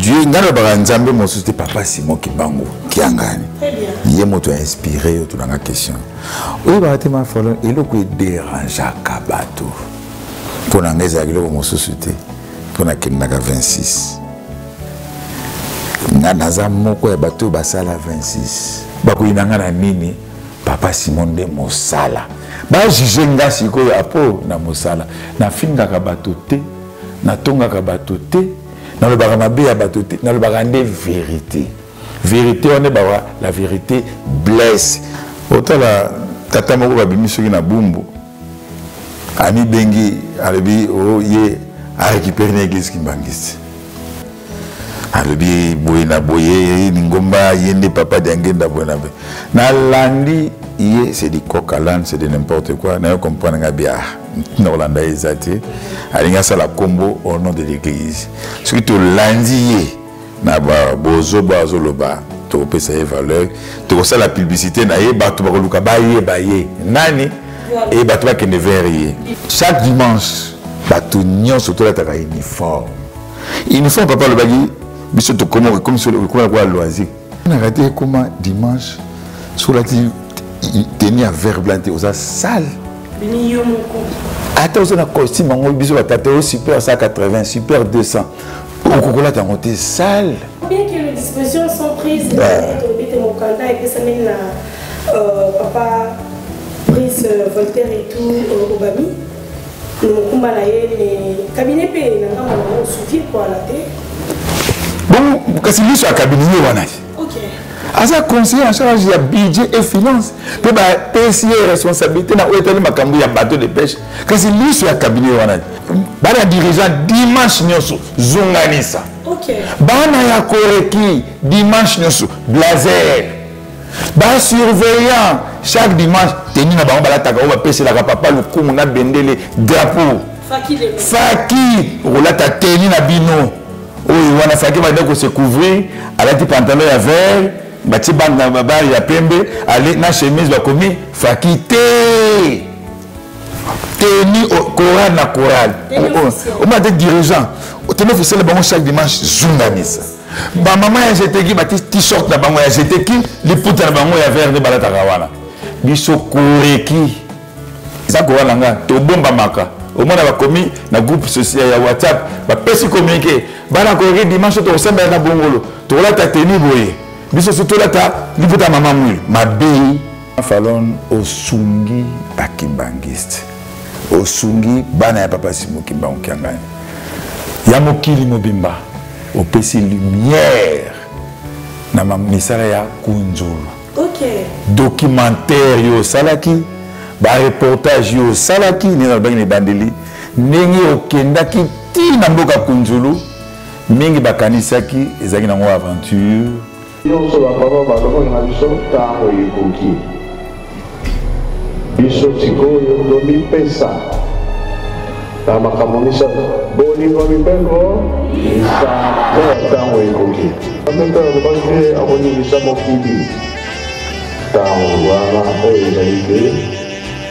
Dieu ngai nalobaka Nzambe mosusu te, papa Simon Kimbangu Kiangani, ye moto ainspiré yo tunanga question. Oyebaka te mafalo eloko ederangeaka bato mpo na ngai ezalaka eloko mosusu te, mpo nakendaka 26. Nga naza moko ya bato oyo basala 26. Bakoyina nga na nini? Papa Simon nde mosala. Bajuge nga sikoyo apo na mosala. Nafingaka bato te, natongaka bato te, nalobaka mabe ya bato te, nalobaka nde verité. Verité wana bawa la vérité blesse. Otala tata moko babimi soki na Bumbu, amibengi alobi o oh, ye arécupéré na église kimbanguiste, alobi boye na boye lingomba ye nde papa Diangenda boye na boye. Nalandi ye, c'est du coq à l'âne, c'est de n'importe quoi. Nayo comprendre nga bia ntina kolanda ye eza te. Alingi asala kombo au nom de l'église. Soki tolandi ye na bozoba azoloba, tokopesa ye valeur, tokosala publicité na ye, bato bakoluka bayeba ye nani e bato bakende vers ye. Chaque dimanche bato nyonso tolataka uniforme. Uniforme papa alobaki biso tokoma lokola loisir naka te. Ekoma dimanche soki olati tenue ya vert blanc te, oza sale. Ata oza na costume yango, biso batata oyo super 180, super 200, okokolata yango te, sale. Bien que les dispositions sont prises, tolobi te mokanda epesameli na papa Brice Voltaire et tout Obami mokumba na ye, mais cabinet mpe na ngambo nango osuki koala te. Bon, kasi liso ya cabinet ye wana aza conseiller en charge ya budget et finance, mpe bapesi ye responsabilité na oyo etali makambo ya bateau de pêche. Kasi liso ya cabinet wana, bana dirigeant dimanche nyonso zunganisa, bana ya koreki dimanche nyonso blazer, basurveillant chaque dimanche tenue na bango balataka oyo bapeselaka papa lokumu na bendele, drapeau faki. Okolata tenue na bino oyo wana faki banda kose couvrir, alati pantalon ya vert, batie bande na babare ya pembe, ale na chemise bakomi faki te. Tenue chorale na chorale, omona te dirigeant tenue officielle bango chaque dimanche zunganisa. Bamama ya jeteki bati t-shirt na bango ya jeteki, liputa na bango ya vert nde balataka wana. Biso koreki eza kowa na nga tobombamaka. Omona bakomi na groupe social ya WhatsApp, bapesi communiqué: bana koreki dimanche tokosambela na bongolo, tokolata tenue boye. Biso so tolata liputa mama mwilu mabe. Falon osungi bakimbangiste, osungi bana ya papa Simon Kimbangu Kiangani ya mokili mobimba, opesi lumière na misala ya Kunzulu. Documentaire yo osalaki, bareportage yo osalaki, ndenge nalobaki na ebandeli, ndenge okendaki ti na mboka Kunzulu, mingi bakanisaki ezalaki nango aventure. Nyonso bapapa balobaki na biso ntango ekoki. Biso sikoyo tomipesa na makambo misato: bolingo, mibeko, misala ya ntango ekoki. Nzambe mpe alobaki te akoningisa mokili ntango wana oyo ezali te.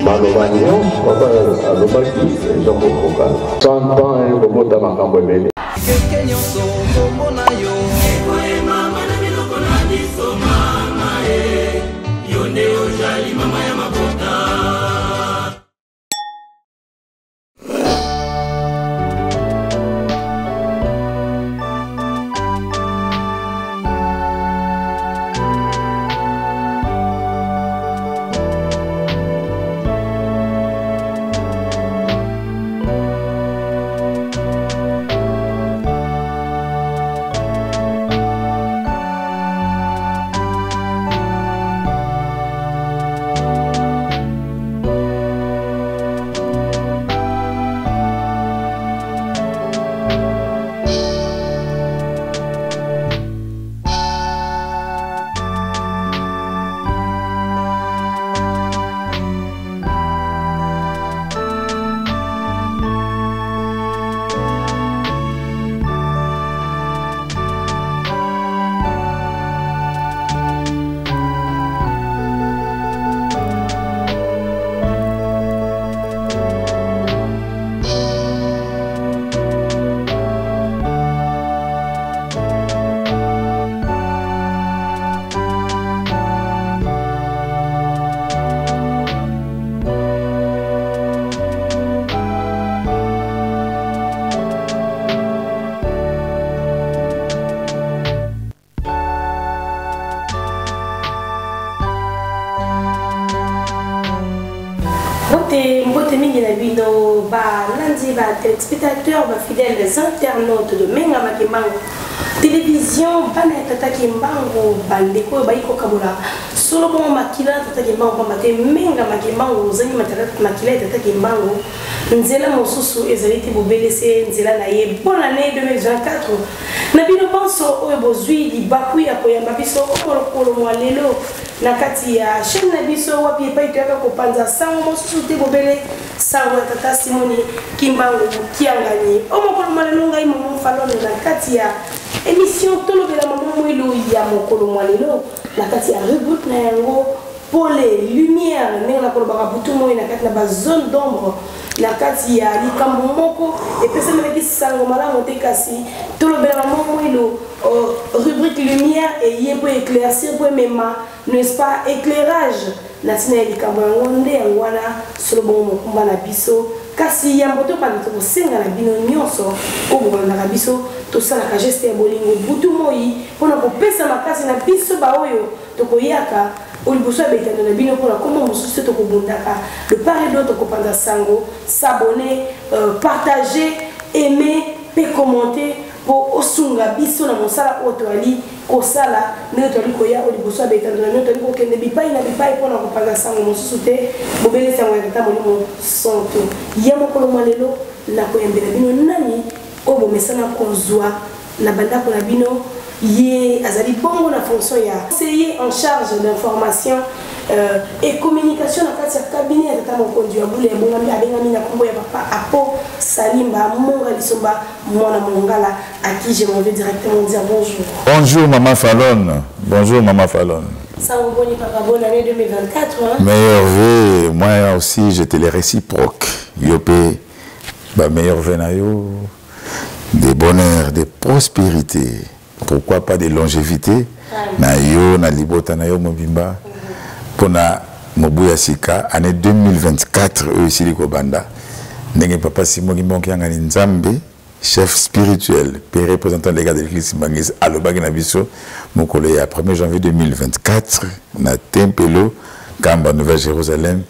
Maloba nyonso papa alobaki eza kokokana. 100 ans ekobota makambo ebele. Keke nyonso kombo na yo ekoyemama na minoko na biso mama e yo nde ozali mama ya mabota. Mbote mingi na bino balandi, ba téléspectateurs, ba fidèles internautes de Menga Makimbangu Télévision, bana ya Tata Kimbangu, bandeko oyo bayi kokabola solo bongo makila na Tata Kimbangu, pamba te Menga Makimbangu ozangi makila ya Tata Kimbangu, nzela mosusu ezali te bobele se nzela na ye. Bonne année 2024 na bino banso oyo bozwi libaku ya koyamba biso mokolo mwa lelo na kati ya chaîne na biso, wapi epai toyaka kopanza sango mosusu te bobele sango ya Tata Simoni Kimbangu Kiangani. O mokolo mwa lelo, ngai Momo Falone na kati ya émission Tolobela Mama Mwilu ya mokolo mwa lelo, na kati ya rubrique na yango Pole, Lumière, ndenge nakolobaka butu moi na kati na bazone d'ombre, na kati ya likambo moko epesamelaki sango malamu te. Kasi Tolobela Mama Mwilu, rubrique Lumière, eye mpo éclaircir, mpo emema, n'est-ce pas, éclairage na ntina ya likambo yango. Nde yango wana solo bongo mokumba na biso. Kasi yambo tobanda, tokosenga na bino nyonso oyo bokolandaka biso, tosalaka geste ya bolingo butu moi mpona kopesa makasi na biso baoyo tokoyaka oyo liboso ya betando na bino mpona kombo mosusu te. Tokobundaka de part et d'autre kopanza sango. S'abonner, partager, aimer mpe commenter mpo osunga biso na mosala oyo toyali kosala, ndenge toyali koya oyo liboso ya betando na bino. Toyali kokende bipai na bipai mpona kopanza sango mosusu te bobele sango ya Tata Molimo Santo. Ya mokolo mwa lelo, nakoyambela bino nani oyo bomesana kozwa na bandako na bino. Ye azali bongo na fonction ya conseiller en charge d'information et communication na kati ya cabinet ya tata mokonzi ya bule ebongami, abengami na nkombo ya papa Apo Salimba Monga Lisomba, mwana Mongala, à qui je m'en vais directement dire bonjour. Bonjour Maman Falone, bonjour Maman Falone. Sango boni papa? Bonne année 2024, hein? Meilleurs vœux, moi aussi j'étais les réciproques. Yo pe ba meilleurs vœux na yo, de bonheur, de prospérité, pourquoi pas de longévité na yo na libota na yo mobimba mpona mobu ya sika, année 2024 oyo esili kobanda. Ndenge papa Simon Kimbangu Kiangani, Nzambe, chef spirituel mpe représentant légal de l'Église kimbanguiste, alobaki na biso mokolo ya 1er janvier 2024 na Tempelo Kamba, Nouvelle Jérusalem: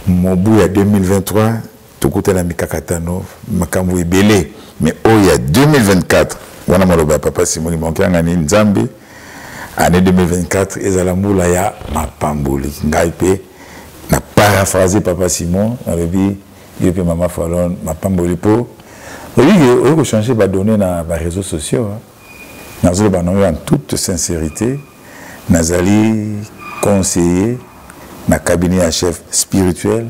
mobu ya 2023 tokutana mikakatano, makambo ebele, mais oyo ya 2024 wana, maloba ya papa Simon Kimbangu Kiangani Nzambe, année 2024 ezala mbula ya mapamboli. Ngai mpe na paraphrase papa Simon, nalobi yo mpe Mama Falon mapamboli, mpo oyebi oyo kochange badonnées na baréseaux sociaux. Nazoloba nango en toute sincérité, nazali conseiller na cabinet ya chef spirituel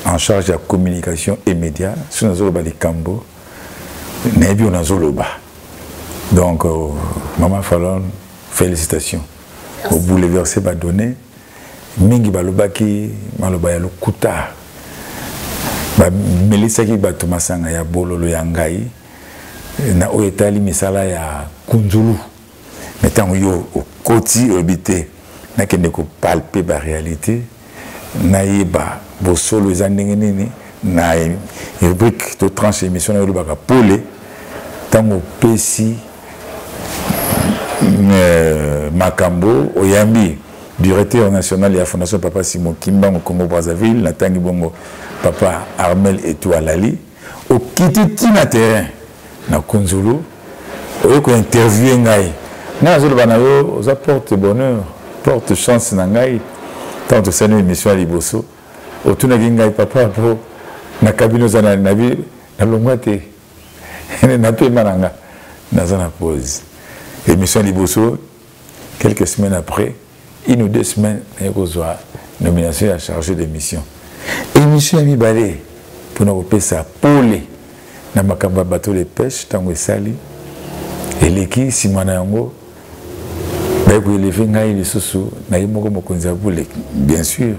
en charge ya communication et média. Soki nazoloba likambo, nayebi oyo nazoloba. Donc Mama Falon, félicitations, obouleverse badonnées mingi. Balobaki maloba ya lokuta, bamelisaki bato masanga ya bololo ya ngai na oyo etali misala ya kunzulu. Me ntango yo okoti, olobi te nakende kopalper baréalité, nayeba bosolo eza ndenge nini. Na rubrique to tranche émission na yo olobaka pole, ntango opesi makambo, oyambi directeur national ya Fondation Papa Simon Kimbangu Congo Brazzaville, natangi bongo papa Armel Etou Alali, okiti ntina terrain na Kunzulu, oye kointerviewe ngai. Ngai nazoloba na yo, oza porte bonheur, porte chance na ngai. Ntango tosali émission ya liboso, otunaki ngai: "Papa, po na kabine oza na nabi?" Nalongwa te, napema na nga, naza na pause. Émission ya liboso, quelques semaines après, une ou 2 semaines, naye kozwa nomination ya chargé de mission. Émission ya mibale mpona kopesa pole na makambo ya bateau de pêche, ntango esali eleki, nsima na yango baye koélever ngai lisusu na ye moko mokonzi ya bule, bien sûr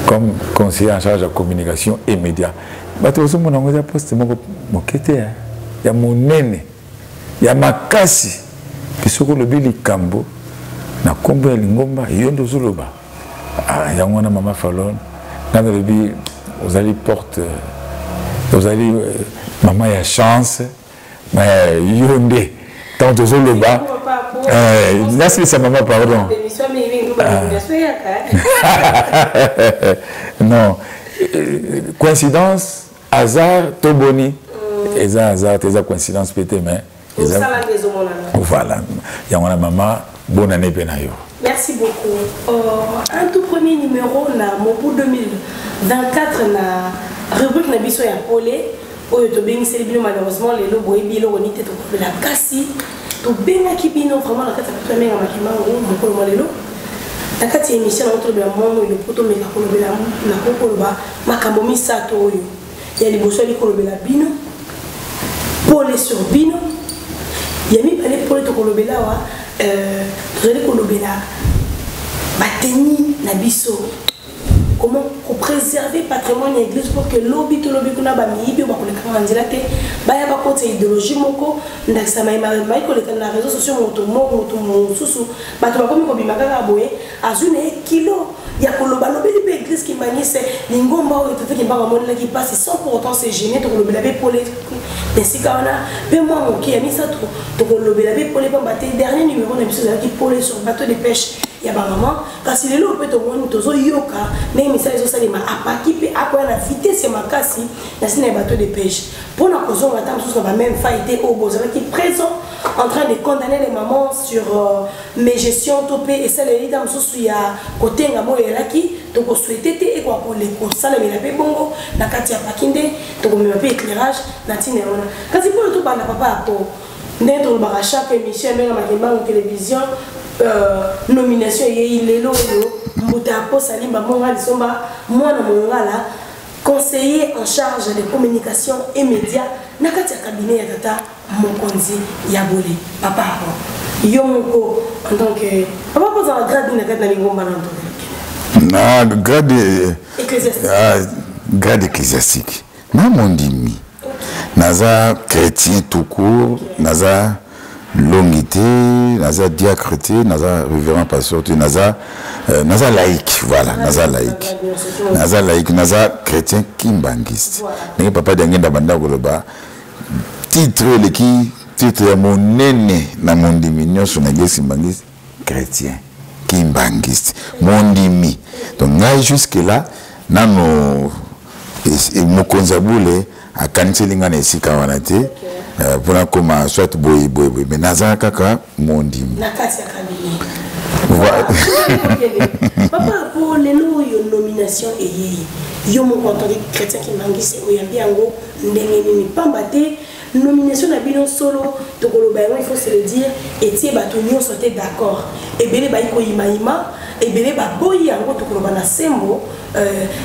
comme conseiller en charge ya communication et média. Bato bazomona yango eza poste moko moke te, ya monene, ya makasi. Mpe soki olobi likambo na nkombo ya lingomba, yo nde ozoloba yango wana. Mama Falon, ngai nalobi ozali porte, ozali mama ya chance. Yo nde ntango tozoloba, nasilisa mama, pardon. Non. Coïncidence, hasard to boni? Eza hasard te, eza coïncidence mpe te, mais voilà, yango wana. Mama, bonne année mpe na yo. Merci beaucoup. Un tout premier numéro na mobu 2024 na rubrique na biso ya pole oyo tobengiseli bino. Malheureusement lelo boyebi eloko nini te tokobela, kasi tobengaki bino vraiment na kati ya plateau ya Menga Makimango. Mokolo mwa lelo na kati ya émission nango tolobela mwa moyo mpo tomeka kolobela, nakoki koloba makambo misato. Oyo ya liboso ali kolobela bino pole sur bino. Ya mibale pole tokolobela awa, tozali kolobela batenue na biso, comment kopréserver patrimoine ya église pour que lobi tolobi kuna bamiyibi oyo bakolekaka na nzela te baya bakotisa idéologie moko. Ndakisa mai koleka na réseau sociaux, moto moko, moto mosusu, bato bakomi kobima kaka boye, azwi na ye kilo ya koloba, alobeli mpe église kimbanguiste, lingomba oyo tata Kimbangu amonelaki mpasi, sans pour autant se gêner. Tokolobela mpe pole na esika wana mpe mwa moke. Ya misato tokolobela mpe pole, pamba te dernier numéro na biso ezalaki pole sur bateau de pêche ya bamama. Kasi lelo mpe tomoni, tozoyoka ndenge misala ezosalema, apaki mpe akoya na vitesse ya makasi na ntina ya bateau de pêche mpona kozonga ata mosusu na bameme faille te oyo bozalaki présent en train de condamner les mamans sur mégestion to mpe esaleli ta mosusu ya kotenga moyo eyalaki. Tokosouhaiter te ekoka kosalemela mpe bongo na kati ya paki nde tokomema mpe éclairage na ntina wana. Kasi mpona tobanda, papa Apo, ndenge tolobaka chaque émission emenga Makimbangu Télévision, nomination eyei lelo oyo, mbuta Apo Salimba Monga Lisomba Mwana Mongala, conseiller en charge de communication et médias na kati ya cabinet ya tata mokonzi ya bole, papa Apo, yo moko en tant que papa, kozala grade na kati na lingomba na ntoki? Na grade ecclésiastique. Ah, grade ecclésiastique na mondimi, naza chrétien tout court, naza longi te, naza diacre te, naza révérend pasteur te, naza laïque, voilà, naza laïque, naza laïque, naza chrétien kimbanguiste. Ndenge papa Diangenda banda koloba, titre eleki titre ya monene na mondimi nyonso na église kimbanguiste, chrétien kimbanguiste, mondimi. Donc ngai jusque là nano mokonzi ya bule akaniseli ngai na esika wana te mpona koma soit boye boye boye, mais naza kaka mondimi. Na kati ya cabinet. Papa Apo, lelo oyo nomination eyei, yo moko en tant que chrétien kimbanguiste oyambi yango ndenge nini? Pamba te nomination na bino, solo tokoloba yango, il faut se le dire, etie bato nyonso te d'accord. Ebele bayi koyimayima, ebele baboyi yango. Tokoloba na sembo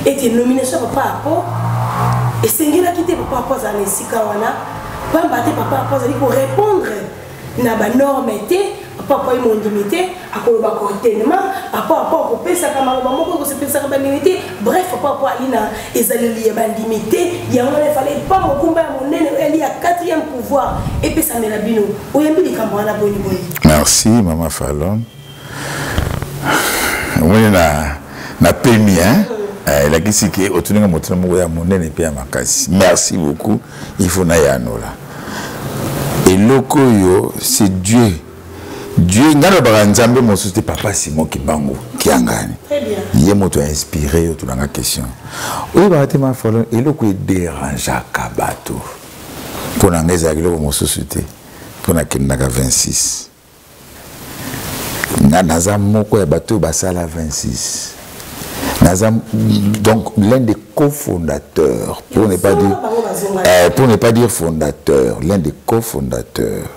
ete nomination ya papa Apo esengelaki te papa Apo azala na esika wana, pamba te papa Apo azali korépondre na banorme te. Papa Apo ayi mondimi te, akoloba kotelema, papa Apo akopesaka maloba moko ekosepesaka bandimi te. Bref, papa Apo ali na ezaleli ya bandimi te. Yango wana efale pa mokumba ya monene oyo ali ya quatrième pouvoir epesamela bino. Oyambi likambo wana boni boni? Merci, mama Falon. Omoni na pemi, hein? Elakisi ke otuninga motuna moko ya monene mpe ya makasi. Merci beaucoup. Il faut nayanola eloko oyo, c'est Dieu. Dieu, ngai nalobaka Nzambe mosusu te, papa Simon Kimbangu Kiangani, ye moto ainspiré yo tunanga question. Oyebaka te, mafalo, eloko ederangeaka bato mpo na ngai ezalaka eloko mosusu te, mpo nakendaka 26. Nga naza moko ya bato oyo basala 26, naza donc l'un des cofondateurs, pour ne pas dire fondateur, l'un des cofondateurs.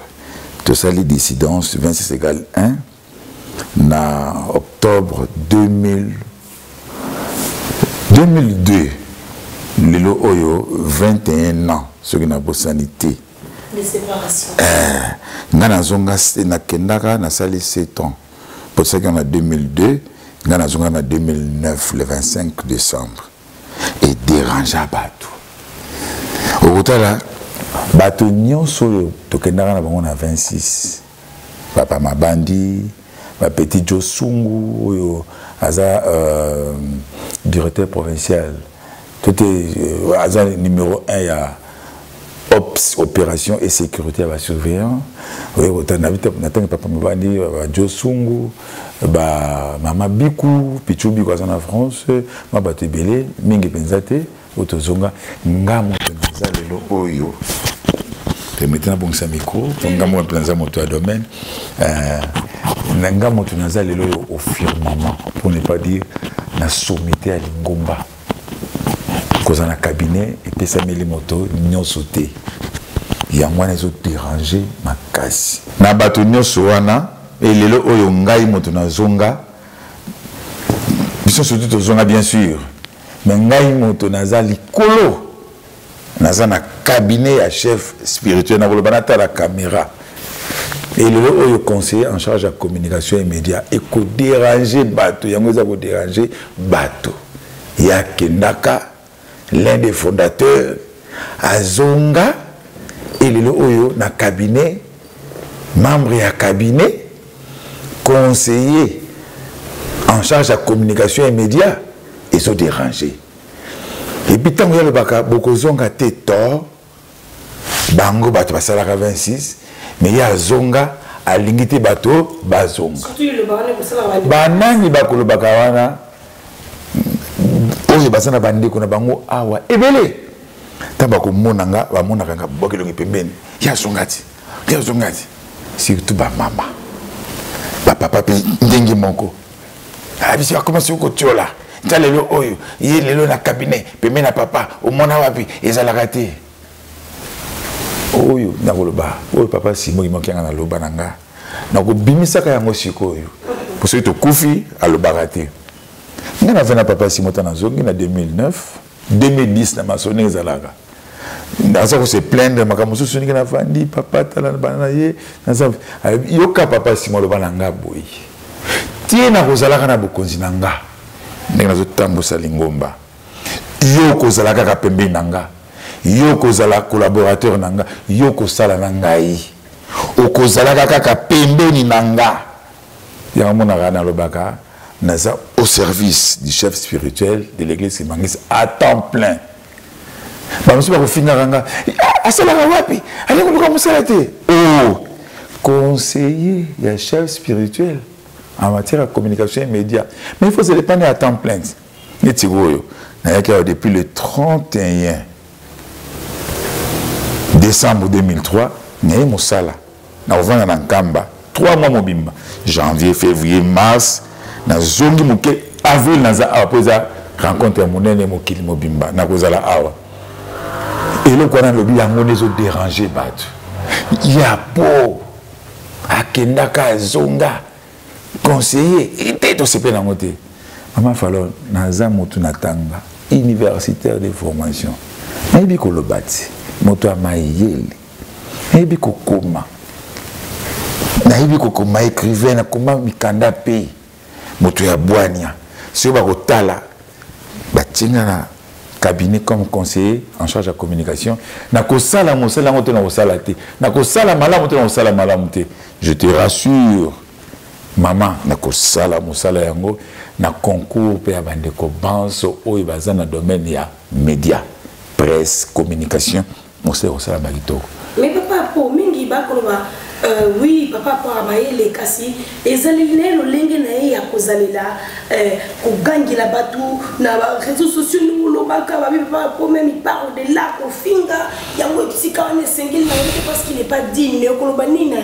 Tosali dissidence 26 égale 1 na octobre 2000, 2002. Lelo oyo 21 ans, soki nabosani te. Nga nazonga, nakendaka, nasali 7 ans po tosalaki na 2002. Nga nazonga na 2009, le 25 décembre. Edérangea bato. Okotala bato nyonso oyo tokendaka na bango na 26, papa Mabandi, bapetit Jo Sungu oyo aza directeur provincial to te, aza numéro 1 ya Ops, opération et sécurité ya basurveillant. Oye kotala na ntango papa mobandi bajo sungu, bamama Biku Pichu Biku aza na France, ma bato ebele mingi mpenza te. Oyo tozonga, nga moto naza lelo oyo, permettez nabongisa micro mpo nga moko mpenza moto ya domaine. Na nga moto naza lelo oyo au firmament, pour ne pas dire na sommité ya lingomba. Kozala na cabinet epesameli moto nyonso te, yango wana ezoderange makasi na bato nyonso wana. Elelo oyo ngai moto nazonga, biso surtout tozonga bien sûr, mais ngai moto naza likolo, naza na cabinet ya chef spirituel. Nakoloba natala caméra, elelo oyo conseiller en charge ya communication et média ekoderange bato, yango eza koderange bato. Yakendaka l'un des fondateurs azonga, elelo oyo na cabinet, membre ya cabinet, conseiller en charge ya communication et média, ezoderange. Et puis ntango yalobaka bokozonga te, tort bango bato basalaka 26, mais ye azonga, alingi te bato bazonga. Banani bakolobaka wana oyo baza na bandeko na bango awa ebele? Ntango bakomona nga, bamonaka nga bwaka elongi pembeni, ye azonga ti, ye azonga ti. Surtout bamama, bapapa mpe ndenge moko. Biso bakoma soki kotiola nta lelo oyo ye lelo na cabinet pembeni na papa, omona wapi ezalaka te. Oyo nakoloba oyo papa Simo Kimokianga naloba na nga, nakobimisaka yango sikoyo po soki tokufi alobaka te. Nga naza na papa Simo, ta nazongi na 2009, 2010 na masolo ndenge ezalaka, naza kose plaindre makambo mosusu ndenge navandi. Papa tala bana na ye, naza yoka papa Simo aloba na nga boye: tie nakozalaka na bokonzi na nga ndenge nazotambusa lingomba, yo kozala kaka pembeni na nga, yo kozala collaborateur na nga, yo kosala na ngai, okozalaka kaka pembeni na nga. Yango monaka nalobaka naza au service du chef spirituel de l'église kimbanguiste à temps plein. Bamosusu bakofingaka nga, asalaka wapi, ali koluka mosala te. Oh, conseiller ya chef spirituel en matière ya communication et média, mais il faut se dépendre à temps plein. Neti oyo nayaki awa depuis le 31 décembre 2003, naye mosala nakovanda na Nkamba 3 mois mobimba, janvier, février, mars. Nazongi moke avril, naza awa mpo eza rencontre ya monene mokili mobimba, nakozala awa. Eloko wana alobi yango nde ezoderange bato ya po akendaka azonga conseiller te, tosepela yango te. Mama Falon, naza motu natanga, universitaire de formation, nayebi koloba ti moto ya mayele, nayebi kokoma, nayebi kokoma, écrivain, nakoma mikanda mpe moto ya bwania. Soki bakotala batinga na cabinet comme conseiller en charge ya communication, nakosala mosala yango te, nakosala te, nakosala malamu te, nakosala malamu te. Je te rassure mama, nakosala mosala yango na concours mpe ya bandeko banso oyo baza na domaine ya média, presse, communication. Mosala ekosalama kitoko. Mais papa, po mingi bakoloba oui, papa po mayele, kasi ezaleli na ye, lolenge na ye ya kozalela, kogangela bato na baréseaux sociaux, ndenge olobaka babi papa po même il parle de là, kofinga yango esika wana esengeli na yango te parce qu'il n'est pas digne. Okoloba nini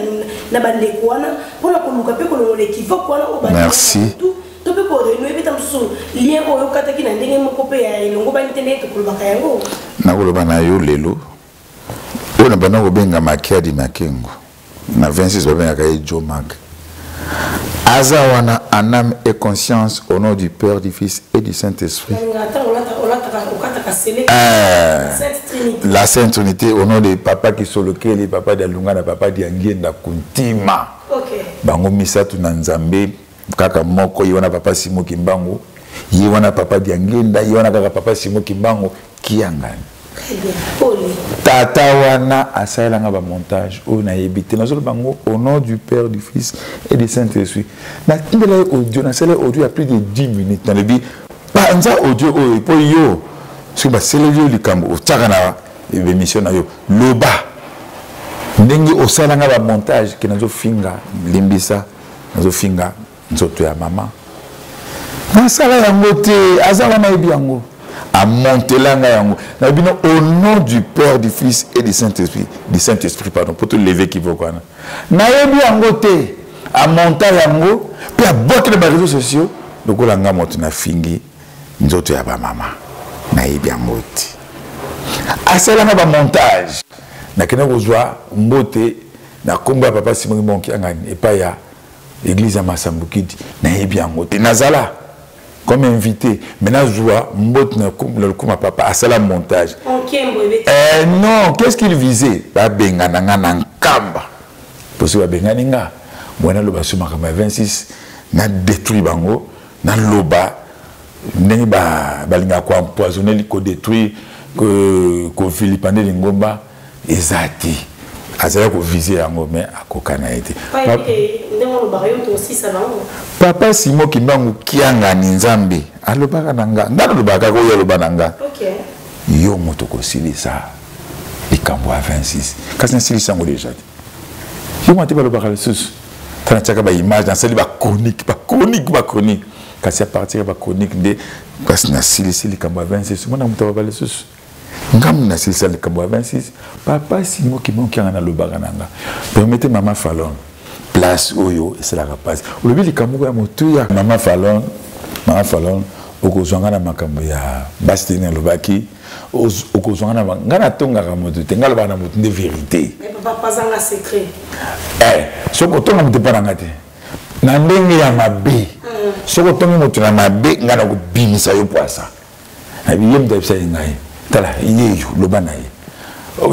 na bandeko wana mpona koluka mpe kolongola équivoque wana oyo? Merci. To mpe korenouer mpe ta mosusu lien oyo okataki na ndenge moko mpe ya elongo bani te, ndenge tokolobaka yango. Nakoloba na yo lelo oyo na banda kobenga Makiadi Makengo na 26, babengaka ye Joe Mak, aza wana en âme et conscience, au nom du Père, du Fils et du Saint-Esprit. La Sainte Trinité, au nom de papa Kisolokele, papa Dialungana, papa Diangienda Kuntima. Bango misato na Nzambe kaka moko. Ye wana papa Simo Kimbangu, ye wana papa Diangienda, ye wana kaka papa Simo Kimbangu Kiangani. Tata wana asalelanga bamontage oyo nayebi te. Nazoloba bango au nom du Père, du Fils et du Saint-Esprit. Natindela ye audio, nasala audio ya plus de 10 minutes. Nalobi panza audio oyo mpo yo soki baseleli yo likambo otiaka na émission na yo, loba ndenge osala nga ba montage ke nazofinga, limbisa, nazofinga nzoto ya mama. Nasala yango te, aza wana yebi yango. Amontela nga yango. Na bino au nom du Père, du Fils et du Saint-Esprit, du Saint-Esprit pardon, pour te lever qui vaut quoi. Nayebi yango te. Amonta yango pe abwaki na ba réseaux sociaux lokola nga moto nafingi nzoto ya bamama. Nayebi yango te. Asalanga ba montage. Nakende kozwa mbote na kombo ya papa Simon Kimbangu Kiangani epai ya église ya Masambukidi. Nayebi yango te. Nazala comme invité, mais nazwa mbote na lokumu ya papa asala montage. Non, qu'est-ce qu'il visait? Babengana nga na Nkamba. Parce que babengani nga, mwana loba so makambo ya 26, na détruit bango, na loba ndenge balingaka ko empoisonner, ko détruire, ko vilipender lingomba eza te. Azali ko viser yango mais akoka na ye te. Papa Simon Kimbangu Kiangani Nzambe alobaka na nga, nga nalobaka kaka oyo aloba na nga. Yo moto kosilisa likambo ya 26, kasi nasilisa yango deja te. Yo moto te balobaka lisusu. Tala natiaka ba image, nasali ba chronique, ba chronique, ba chronique. Kasi à partir ya ba chronique nde kasi nasilisi likambo ya 26, mona moto aloba lisusu. Ngambo nasilisa likambo ya 26, papa Simon Kimbangu Kiangani alobaka na nga. Permettez mama Falon, place oyo esalaka pasi. Olobi likambo moko ya motuya. Mama Falon, mama Falon, okozwa nga na makambo ya basi te nalobaki, okozwa nga na ma-, nga natongaka moto te, nga alobaka na moto nde vérité. Mais papa, pazanga secret. Soki otonga moto epa na nga te, na ndenge ya mabe. Soki otongi moto na mabe, nga nakobimisa yo poasa. Nayebi ye moto ayebisaki ngai, tala ye yo, loba na ye.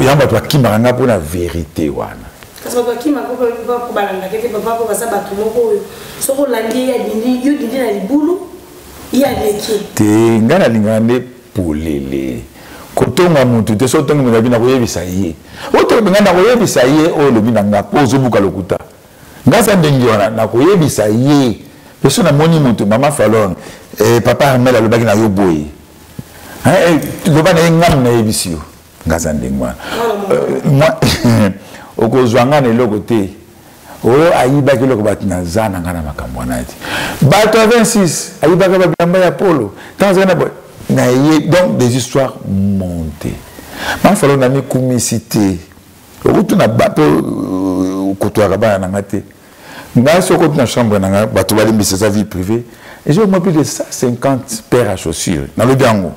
Yango bato bakimaka nga mpona vérité wana. Kasi bato bakimaka mpo mpo balandaka te, papa, mpo baza bato moko oyo soki olandi ye, adindi, yo dindi na libulu, ye aleki. Te, ngai nalingaka nde polele. Kotonga motu te, soki otongi moto abi nakoyebisa ye. Oyo toyebi ngai nakoyebisa ye oyo olobi na nga mpo ozobuka lokuta. Ngai aza ndenge wana nakoyebisa ye. Mpe soki namoni motu, mama Falon, papa Armel alobaki na yo boye. Loba na ye ngai nayebisi yo. Ngai aza ndenge wana. Moi, okozwa ngai na eloko te. Oyo ayibaki eloko bato naza na ngai na makambo wana te. Bato ya 26 ayibaka ba bilamba ya polo. Ntango azalaki na bo-, na ye, donc des histoires montées. Mama Falon na mikumisi te. Okotuna ba, po okotwaka bana na ngai te. Ngai soki okoti na chambre na ngai, bato balimbisa, eza vie privée. Et j'ai au moins plus de 150 paires à chaussures. Nalobi yango.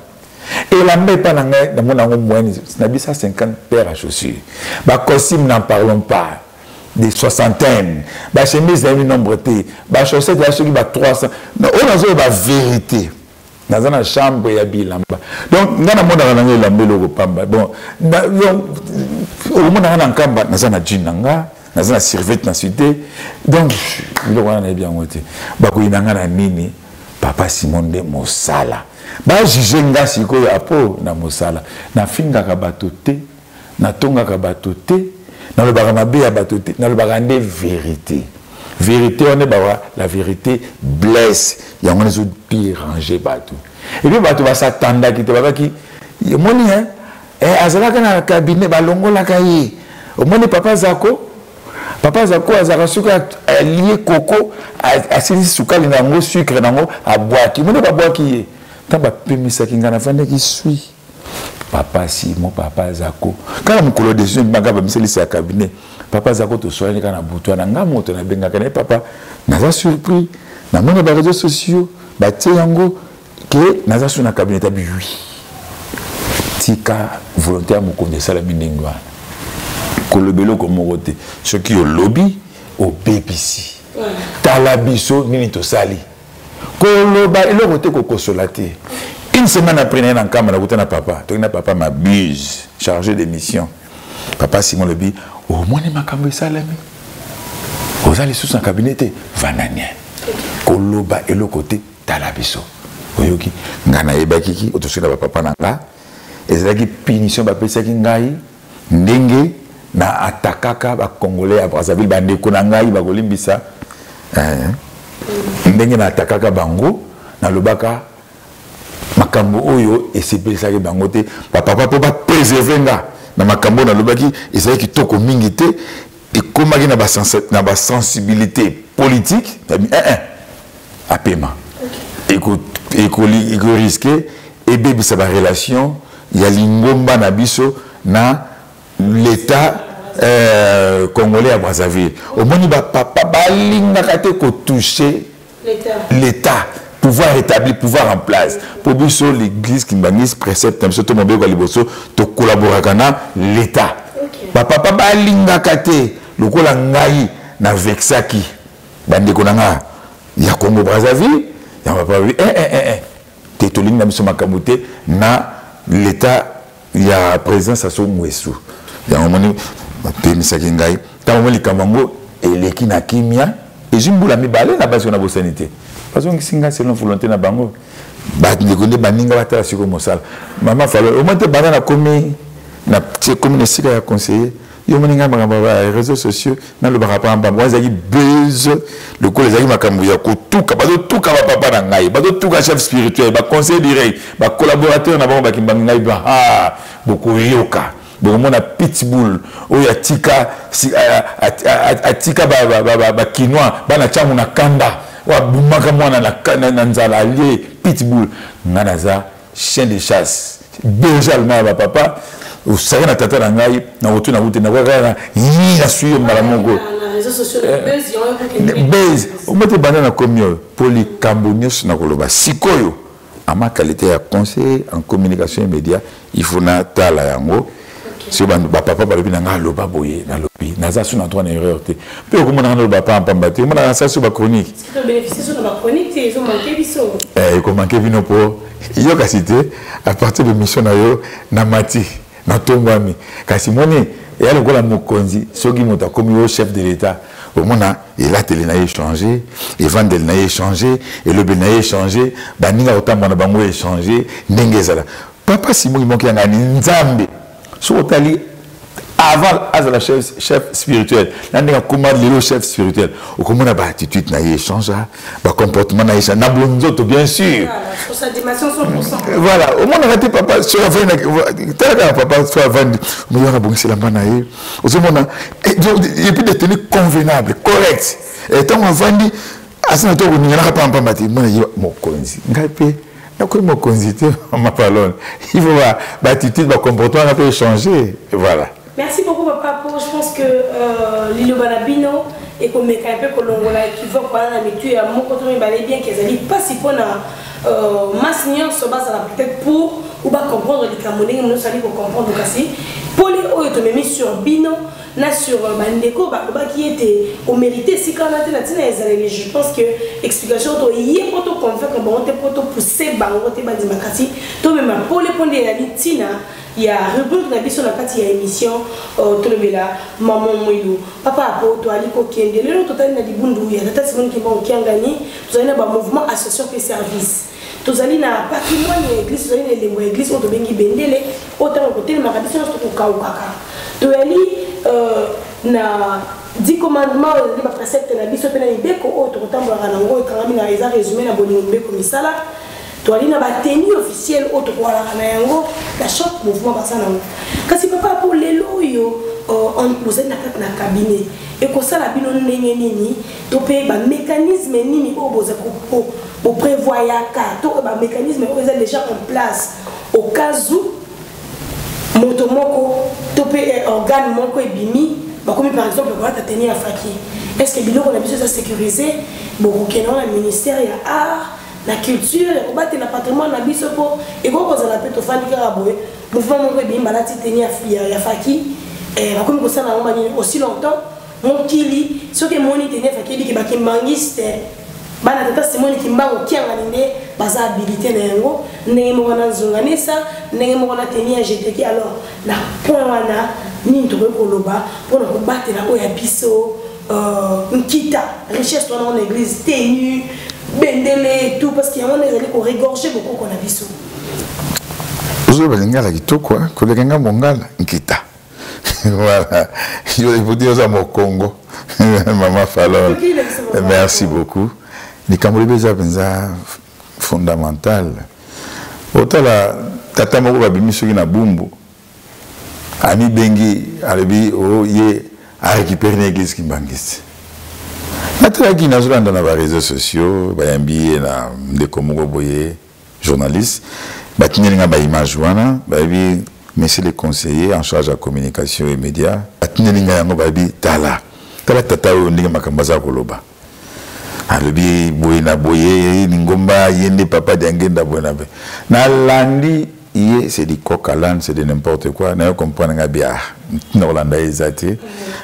Elamba epa na ngai, namona yango moyenne, nabi 150 paires à chaussures. Ba costumes, n'en parlons pas. Des soixantaines. Ba chemise, nayebi nombre te. Ba chaussettes, ya soki ba 300. Non, oyo nazoyeba vérité. Naza na chambre ya bilamba. Donc, nga namonaka na ngai elamba eloko pamba. Bon, na, donc, okomonaka na nkamba, naza na jean na nga, naza na serviette na cité. Donc, biloko wana nayebi yango te. Bakoyina nga na nini? Papa Simon nde mosala. Ba juge nga sikoyo apo na mosala. Nafingaka bato te, natongaka bato te, nalobaka mabe ya bato te, nalobaka nde vérité. Vérité wana bawa, la vérité blesse. Yango wana ezo déranger bato. Et puis bato basatandaki te, babaki, omoni, hein? Azalaka na cabinet, balongolaka ye. Omoni papa Zako? Papa Zako azalaka soki alie koko, asilisi sukali na yango, sucre na yango, abwaki. Omoni babwaki ye. Ntango bapemisaki nga, nafandaki sui. Papa Simon, papa Zako. Kaka mokolo décision ebimaka, bamisalisi ya cabinet. Papa Zako toswani kaka na butu wana. Nga moto nabengaka na ye papa, naza surpris. Namoni ba réseaux sociaux, batie yango ke naza sur na cabinet abi oui. Tika volonté ya mokonzi esalami ndenge wana. Koloba eloko moko te. Soki olobi, obebisi. Tala biso nini tosali. Koloba eloko te, kokosola te. Une semaine après, naye na nkamba, nakuta na papa. Toki na papa Mabuse, chargé de mission. Papa Simon lobi, omoni makambo esalami. Oza lisusu na cabinet te, vanda nie. Koloba eloko te, tala biso. Oyoki, nga nayebaki ki, otosoki na ba papa na nga. Ezalaki punition bapesaki ngai ndenge na atakaka ba Congolais ya Brazzaville, bandeko na ngai bakolimbisa. Ndenge na atakaka bango, nalobaka makambo oyo esepelisaki bango te. Ba papa po ba préserver nga. na makambo oyo nalobaki ezalaki kitoko mingi te, ekomaki na basensibilité politique. Nabi eh, eh, apema ekoriske ebebisa barelation ya lingomba na biso na l'état congolais ya Brazzaville. Omoni, bapapa balingaka te kotouche l'état, pouvoir établi, pouvoir en place. Mpo biso, l'église kimbanguiste, précepte na biso to mobeko ya liboso, tokolaboraka na l'état. Bapapa balingaka te. Lokola ngai na vexaki bandeko na nga ya Congo Brazzaville, ya papa eh, eh, eh, eh. Te, tolingi na biso makambo te na l'état ya président Sassou Nguesso. Yango moni bapemisaki ngai. Ntango mo likambo yango eleki na kimia, ezwi mbula 2 na basi wana, bosani te, bazongisi ngai selon volonté na bango. Bandeko nde baninga batala sikoyo mosala. Mama Falo, omoi te, banda nakomi na komi na esika ya conseiller, yo moni ngai makambo ya réseaux sociaux nalobaka pambamba. Wana ezalaki buzz, lokola ezalaki makambo ya kotuka, bazotuka bapapa na ngai, bazotuka chef spirituel, baconseil direct, bacollaborateur na bango bakimbangi ngai. Ba bokoyoka, bokomona pitbull oyo atika atika bakinois bana ntiango na kanda, oyo abumaka mwana na nzala, alie pitbull. Ngai naza chien de chasse, berger allemand ya bapapa. Osaka na tata na ngai na kotuna kute nakaka yi nasui yo mbala moko base omote. Banda nakomi oyo mpo likambo nyonso nakoloba sikoyo, à ma qualité ya conseiller en communication et média, il faut natala yango. Soki bapapa balobi na ngai aloba boye, nalobi. Naza su na droit na erreur te. Mpe okomonaka naloba pampamba te, omonaka nasala so bachronique, ekomanke bino mpo yo kasi te. À partir de mission na yo, namati, natombwami. Kasi moni eya lokola mokonzi, soki moto akomi yo chef de l'état, omona elateli na ye échange, evandeli na ye échange, elobeli na ye échange, baninga kotambola na bango échange. Ndenge ezala, papa Simon Moki yangani Nzambe, soki otali avant azala chef spirituel na ndenge akóma lelo chef spirituel, okomona baattitude na ye échange, bacomportement na ye na bonzoto, bien sûr. Voilà, omonaka te papa soki avandi, tala kaka papa so avandi, omoyaka abongisi elamba na ye, ozomona, et puis de tenue convenable, correct. Ntango avandi, asina to koninganaka pampamba te. Mona ye mokonzi, ngai mpe nakomi mokonzi te. Mama Palone, il faut baattitude, bacomportement na mpe échanger, voilà. Merci beaucoup, papa. Pour je pense que liloba na bino ekomeka mpe kolongola équivoque wana na mitu ya moko to mibale, bien ke ezali mpasi mpona masse nyonso bazala peut-être pour ou bacomprendre likambo ndenge mono osali kocomprendre. Kasi pole oyo tomemi sur bino na sur bandeko balobaki ete omérite esika wana te na ntina ezaleli, je pense que explication toye mpo toconvaincre bango te, mpo topousse bango te bandima, kasi tomema pole mpo nde ezali ntina ya rubrique na biso na kati ya émission Tolobela Mama Mwilu. Papa Apo, toali kokende. Lelo totali na libundu ya tata Simon Kimbangu Kiangani, tozali na bamouvement, association mpe service, tozali na patrimoine ya église, tozali na elembo ya église oyo tobengi bendele, oyo ntango kotelemaka biso nyonso tokokaukaka. Toyali na 10 commandement oyo ezali baprécepte na biso mpe na mibeko oyo tokotambolaka nango, ekangami na, eza résumé na bolingo, mibeko, misala. Toali na batenue officielle oyo tokoalaka na yango na chaque mouvement baza nango. Kasi papa, po lelo oyo bozali na kati na cabinet, ekosala bino ndenge nini to mpe bamécanisme nini oyo boza boprévoyaka to bamécanisme oyo eza déjà en place au cas où moto moko to mpe organe moko ebimi, bakomi par exemple kolata tenue ya faki? Est ce que biloko na biso eza sécurisé? Bokokende wana ministère ya art na culture ya kobatela patrimoine na biso, mpo ekoki kozala mpe tofandi kaka boye, mouvement moko ebimi, balati tenue ya faki, bakomi kosala yango banini. Aussi longtemps mokili soki emoni tenue ya faki, ebiki bakimbangiste, bana tata Simoni Kimbangu Kiangani nde baza habilité na yango, ndenge moko na nzonganisa, ndenge moko na tenue ya GTK. Alors na point wana, nini tokoki koloba mpona kobatela oyo ya biso nkita, richesse wana wana église, tenue, bendele et tout, parce que yango wana ezali koregorge bokoko na biso? Ozoyoba lingala kitoko koleka nga mongala. Nkita, voilà, yo oza mokongo. Mama Falon, merci beaucoup. Likambo lobi eza mpenza fondamental. Otala tata moko babimi soki na Bumbu. Amibengi alobi o ye arécupéré na église kimbanguiste. Natalaki, nazolanda na baréseaux sociaux, bayambi ye na ndeko moko boye, journaliste, batindeli nga baimage wana. Bayebi, monsieur le conseiller en charge ya communication et média, batindeli nga yango. Bayebi, tala, tala tata oyo, ndenge makambo aza koloba. Alobi boye na boye, lingomba, ye nde papa Diangenda, boye na boye. Nalandi ye, c'est du coq à l'âne, c'est de n'importe quoi. Nayo comprendre nga bia ntina kolanda ye eza te.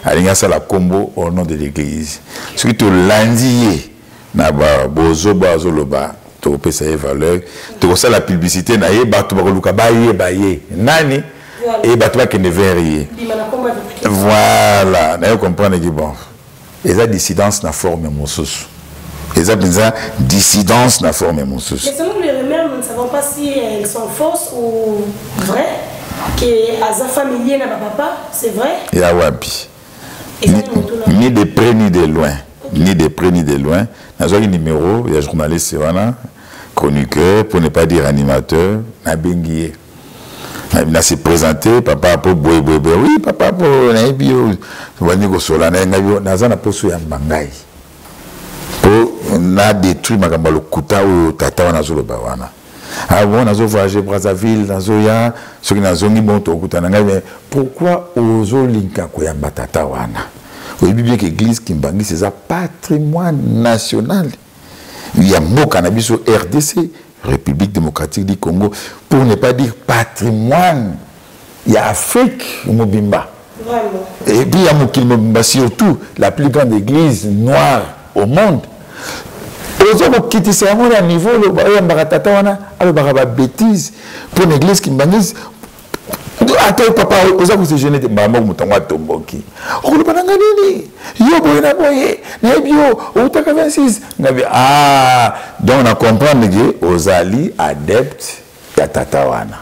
Alingi asala kombo au nom de l'église. Soki tolandi ye na bozoba azoloba, tokopesa ye valeur, tokosala publicité na ye, bato bakoluka bayeba ye nani e bato bakende vers ye. Voilà, nayo comprendre ki bon, eza dissidence na forme mosusu, eza mpenza dissidence na forme mosusu. Mais selon les rumeurs, nous ne savons pas si elles sont fausses ou vraies, que aza familier na bapapa, c'est vrai? Ya wapi? Ni de près ni de loin, ni de près ni de loin. Nazwaki numéro ya journaliste wana, chroniqueur pour ne pas dire animateur. Nabengi ye, na se présenter: "Papa, po boye boye boye." "Oui papa, po nayebi yo." Bandi kosola na ye. Ngai naza na poso yamba ngai mpo na détruire makambo ya lokuta oyo tata wana azoloba wana. "Ah bon, nazo voyager Brazzaville, nazoya, soki nazongi, bon, tokutana." Ngai: "Mais pourquoi ozolinga koyamba tata wana? Oyebi bien ke église kimbanguiste eza patrimoine national ya mboka na biso RDC, République démocratique du Congo, pour ne pas dire patrimoine ya Afrique mobimba et puis ya mokili mobimba, surtout la plus grande église noire au monde. Oza kokitisa yango na niveau oyambaka tata wana, alobaka babêtises mpo na église kimbanguiste? Ata papa, oza kose gêner te?" Mbala moko moto yango atomboki: "Okoloba nanga nini? Yo boye na boye, nayebi yo, outaka 26." Ngabi: "Ah, donc na comprendre ke ozali adepte ya tata wana.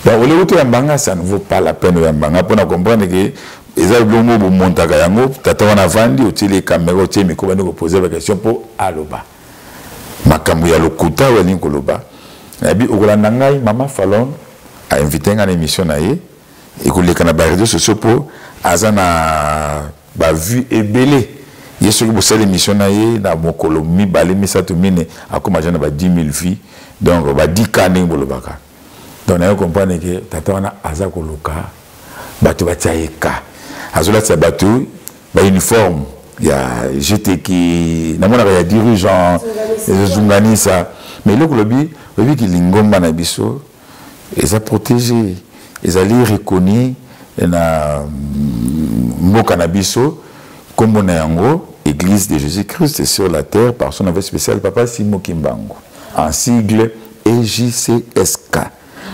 Donc oleki toyambanga, ça ne vaut pas la peine oyambanga, mpona comprendre ke eza biloko moko bomontaka yango. Tata wana avandi, otieli caméra, otie micro, bandi kopose baquestion mpo aloba makambo ya lokuta oyo alingi koloba. Nayebi okolanda ngai, mama Falon ainvite ngai na émission na ye, ekoleka na baréseaux sociaux, mpo aza na bavue ebele. Ye soki bosala émission na ye na mokolo mibale, misato, mine, akóma ja na ba 10 000 vues, donc ba 10 K ndenge bolobaka. Donc naye comprendre ke tata wana aza koluka bato batia ye ka, azolatisa bato bauniforme ya GTK, namonaka ya dirigeant ezozunganisa. Mais eloko lobi, oyebiki lingomba na biso eza protégé, ezali reconnu na mboka na biso. Nkombo na yango Église de Jésus-Christ sur la terre par son envoyé spécial papa Simo Kimbangu, en sigle EJCSK,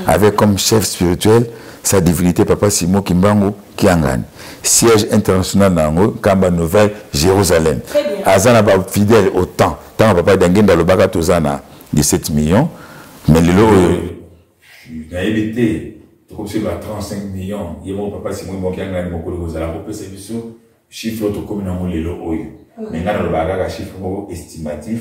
avec comme chef spirituel sa divinité papa Simo Kimbangu Kiangani. Siège international na yango, Nkamba, Nouvelle Jérusalem. Aza na bafidèle autant ntango papa Diangenda alobaka toza na 17 millions, mais lelo oyo nayebi te, tokomi ba 35 millions. Ye moko papa Simo Kimbangu Kiangani, mokolo kozala kopesa biso chiffre oyo tokomi nango lelo oyo. Mais ngai nalobaka kaka chiffre moko estimatif,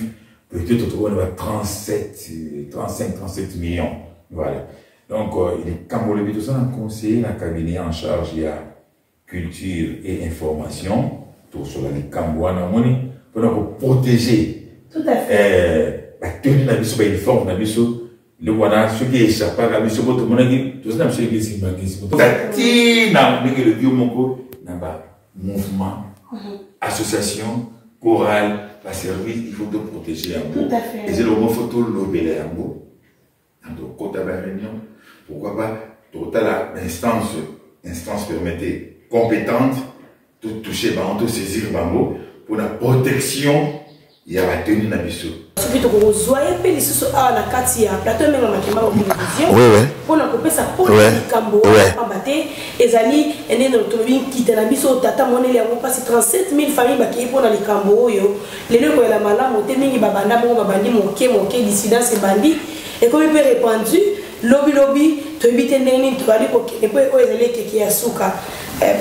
peut-être tokomi na ba 37, 35, 37 millions. Voilà. Donc likambo lobi, toza na conseiller na cabinet en charge ya culture et information. Tokosola likambo wana, omoni, mpona koprotéger bateni na biso, bauniforme na biso. Eloko wana soki échappaka biso, po tomonaki toza na biso église kimbanguiste, ntina ndenge elobi yo moko na bamouvement, association, chorale, baservice, il faut toprotéger yango. Eza eloko moko faut tolobela yango na tokota baréunion, pourquoi pas tokotala instance, permettez, compétente, totouche bango, tosaisir bango mpona protection ya bateni na biso. Soki tokozwa ye mpe lisusu awa na kati ya plateau Emenga Makemba Télévision mpona kopesa mpona likambo wana, pamba te ezali ndenge tolobi, nkita na biso. Tata moneli yango mpasi, 37 000 famille bakei mpona likambo oyo. Lelo ekoyela malamu te mingi, babanda bongo, babandi moke moke, dissidence ebandi, ekomi mpe répandu. Lobilobi toyebi te ndenge nini tobali kokende, mpo oyo ezali ekeke ya suka.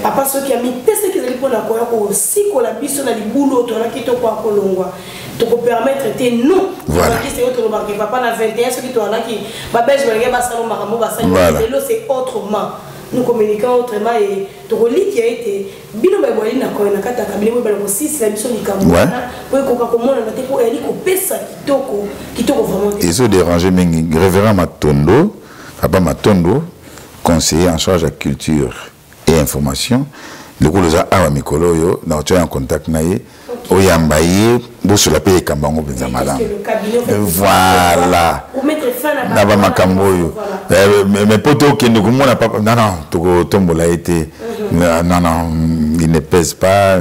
Papa soki amipesaki, ezali mpona koya kosikola biso na libulu oyo tozalaki, tokoya kolongwa, tokopermettre te. Non, oyo tolobaka papa na 21, soki toalaki babelge balingi basala makambo basali, lelo c'est autrement. Nous communiquons autrement et tokolikia ete bino baye boyali na koya na kati ya kabile boyebana kosisila biso likambo wana po ekoka komonana te po eyali kopesa kitoko kitoko vraiment te. Ezo déranger mingi révérend Matondo, papa Matondo, conseiller en charge ya culture et information lokola oza awa mikolo oyo na otia en contact na ye oyamba ye bosola mpe ekamba yango mpenza malamu voilà na bamakambo oyo eh, mais mpo tokende komona papa non non tokotombola ye te mhm. non non il ne pèse pas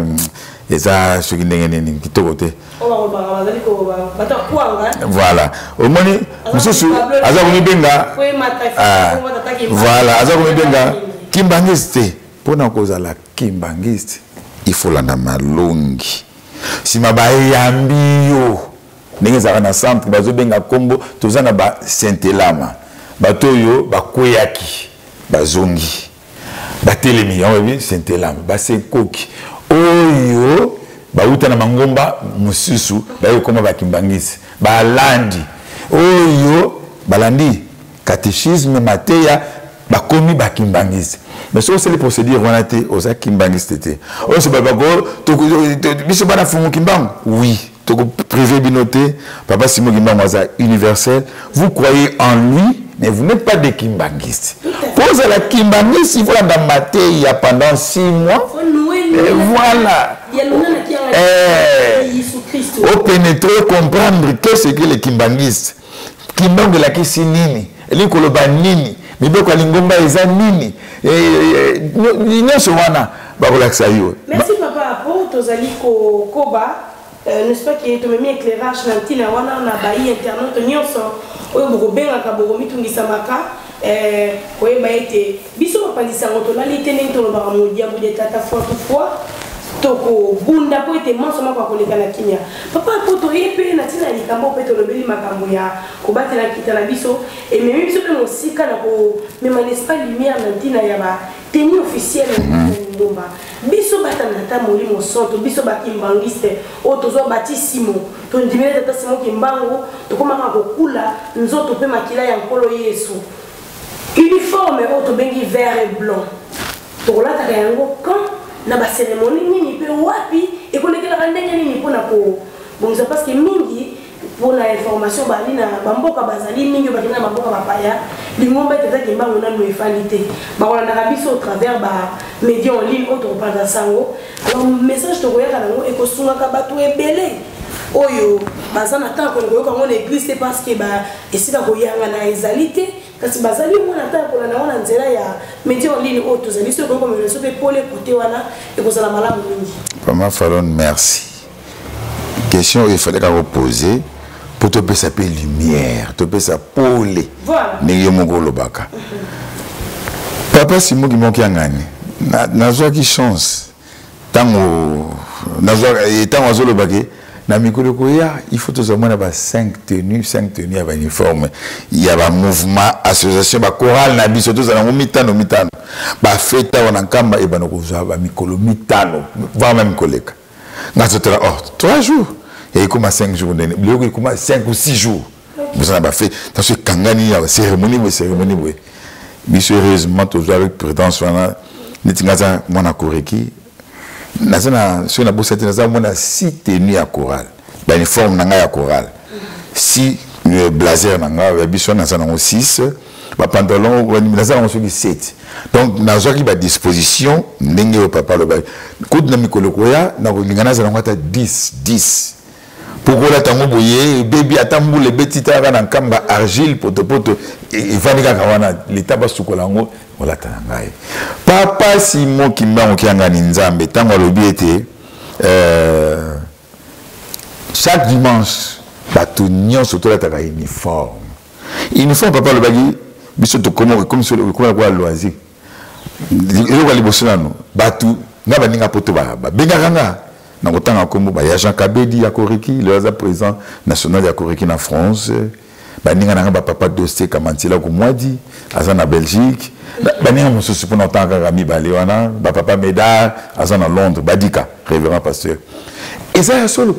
eza soki ndenge nini kitoko te voilà omoni mosusu aza komibenga ah, voilà aza komibenga kimbangiste te mpo na kozala kimbangiste il faut landa malongi nsima bayambi yo ndenge ezalaka na centre bazobenga nkombo toza na basentelama bato oyo bakweyaki bazongi batelemi yango bayebi sentelama basekoki oyo bauta na mangomba mosusu baye kokoma bakimbangisi balandi oyo balandi catéchisme mateya bakomi bakimbangiste mais soki osali procédure wana te oza kimbangiste te oyo so babako biso bana fungu kimbangu oui tokoprive bino te papa simo kimbangu aza universel vous croyez en lui mais vous n'êtes pas des kimbanguistes mpo ozala kimbangiste il faut landa mateya pendant 6 mois et voilà eh, opénétrer comprendre qu'est-ce que les kimbanguistes Kimbangu elakisi nini? Elingi koloba nini? Mibeko ya lingomba eza nini? Eh, eh, nyonso wana bakolakisa yo. Merci papa Apo, tozali kokoba euh, n'est-ce pas que tomemi éclairage na ntina wana na bayi internaute nyonso oyo bokobengaka bokomitungisamaka eh, koyeba ete biso bapanzi sango tolali te ndenge tolobaka modiambo de tata foi to foi tokobunda mpo ete manso mako akoleka na kimia papa mpo toye mpe na ntina ya likambo mpe tolobeli makambo ya kobatela nkita na biso ememi biso mpe mosika na komema n'est-ce pas lumière na ntina ya ba tenue officielle ya mhm. lingomba biso batana ata molimo santo biso bakimbangiste oyo tozwa batisimo tondimeli tata simo kimbangu tokomaka kokula nzoto mpe makila ya nkolo yesu Uniforme oyo tobengi vert et blanc tokolataka yango quand na ba cérémonie nini mpe wapi ekolekelaka ndenge nini mpo na kobongisa parce que mingi mpo na information bali na bamboka bazali mingi oyo bakenda na bamboka bapaya lingomba ete eza kimbangu nanu efandi te bakolandaka biso au travers ba média en ligne oyo tokopanza sango alors message tokoyaka nango ekosungaka bato ebele oyo baza na ntango koyoka yango na église te parce que esika koyangana ezali te kasi bazali mwana ata ya kolanda yango na nzela ya media en ligne oyo tozali soki ekoki komela biso mpe pole kote wana ekozala malamu mingi. Mama Falone, merci. Question oyo efale kaka kopose mpo topesa mpe lumière, topesa pole ndenge yo moko olobaka. Papa Simon Kimoki Angani, nazwaki chance ntango ntango azoloba ke na mikolo ekoya il faut tozwa mwana ba 5 tenues 5 tenues ya bauniforme ya bamouvement association bachoral na biso tozala yango mitano mitano bafete awa na nkamba ebanda kozwa bamikolo mitano voire meme koleka nga totala oh 3 jours ekoma 5 jours ndene biloko ekoma 5 ou 6 jours boza na bafete ntanso ekangani ya cérémonie boye cérémonie boye biso heureusement tozwa avec prudence wana neti nga aza mwana koreki naza na soki nabosa te naza mwana si tenue ya chorale bauniforme na ngai ya chorale si euh, blazer na ngai ya biso naza nango 6 bapantalon naza nango soki 7 donc nazwaki badisposition ndenge oyo papa alobaki kutu na mikolo koya nakolinga nazala yango ata 10 10 mpo kolata yango boye ebebi ata mbula ebeti talaka na nkamba argile potopoto e, evandi kaka wana leta basukola yango olata na ngai papa simo kimbangu kiangani nzambe ntango alobi ete euh, chaque dimanche bato nyonso tolataka uniforme uniforme papa alobaki biso tokoma lokola loisir eloko ya liboso nano bato nga baninga poto babengaka nga na kotanga nkombo baya jean kabedi ya koriki lelo aza président national ya koriki na france baninga na nga bapapa doste kamantila kumwadi aza na belgique baninga mosusu mpona kotanga kaka mibale wana bapapa médard aza na londres badika révérend pasteur eza ya solo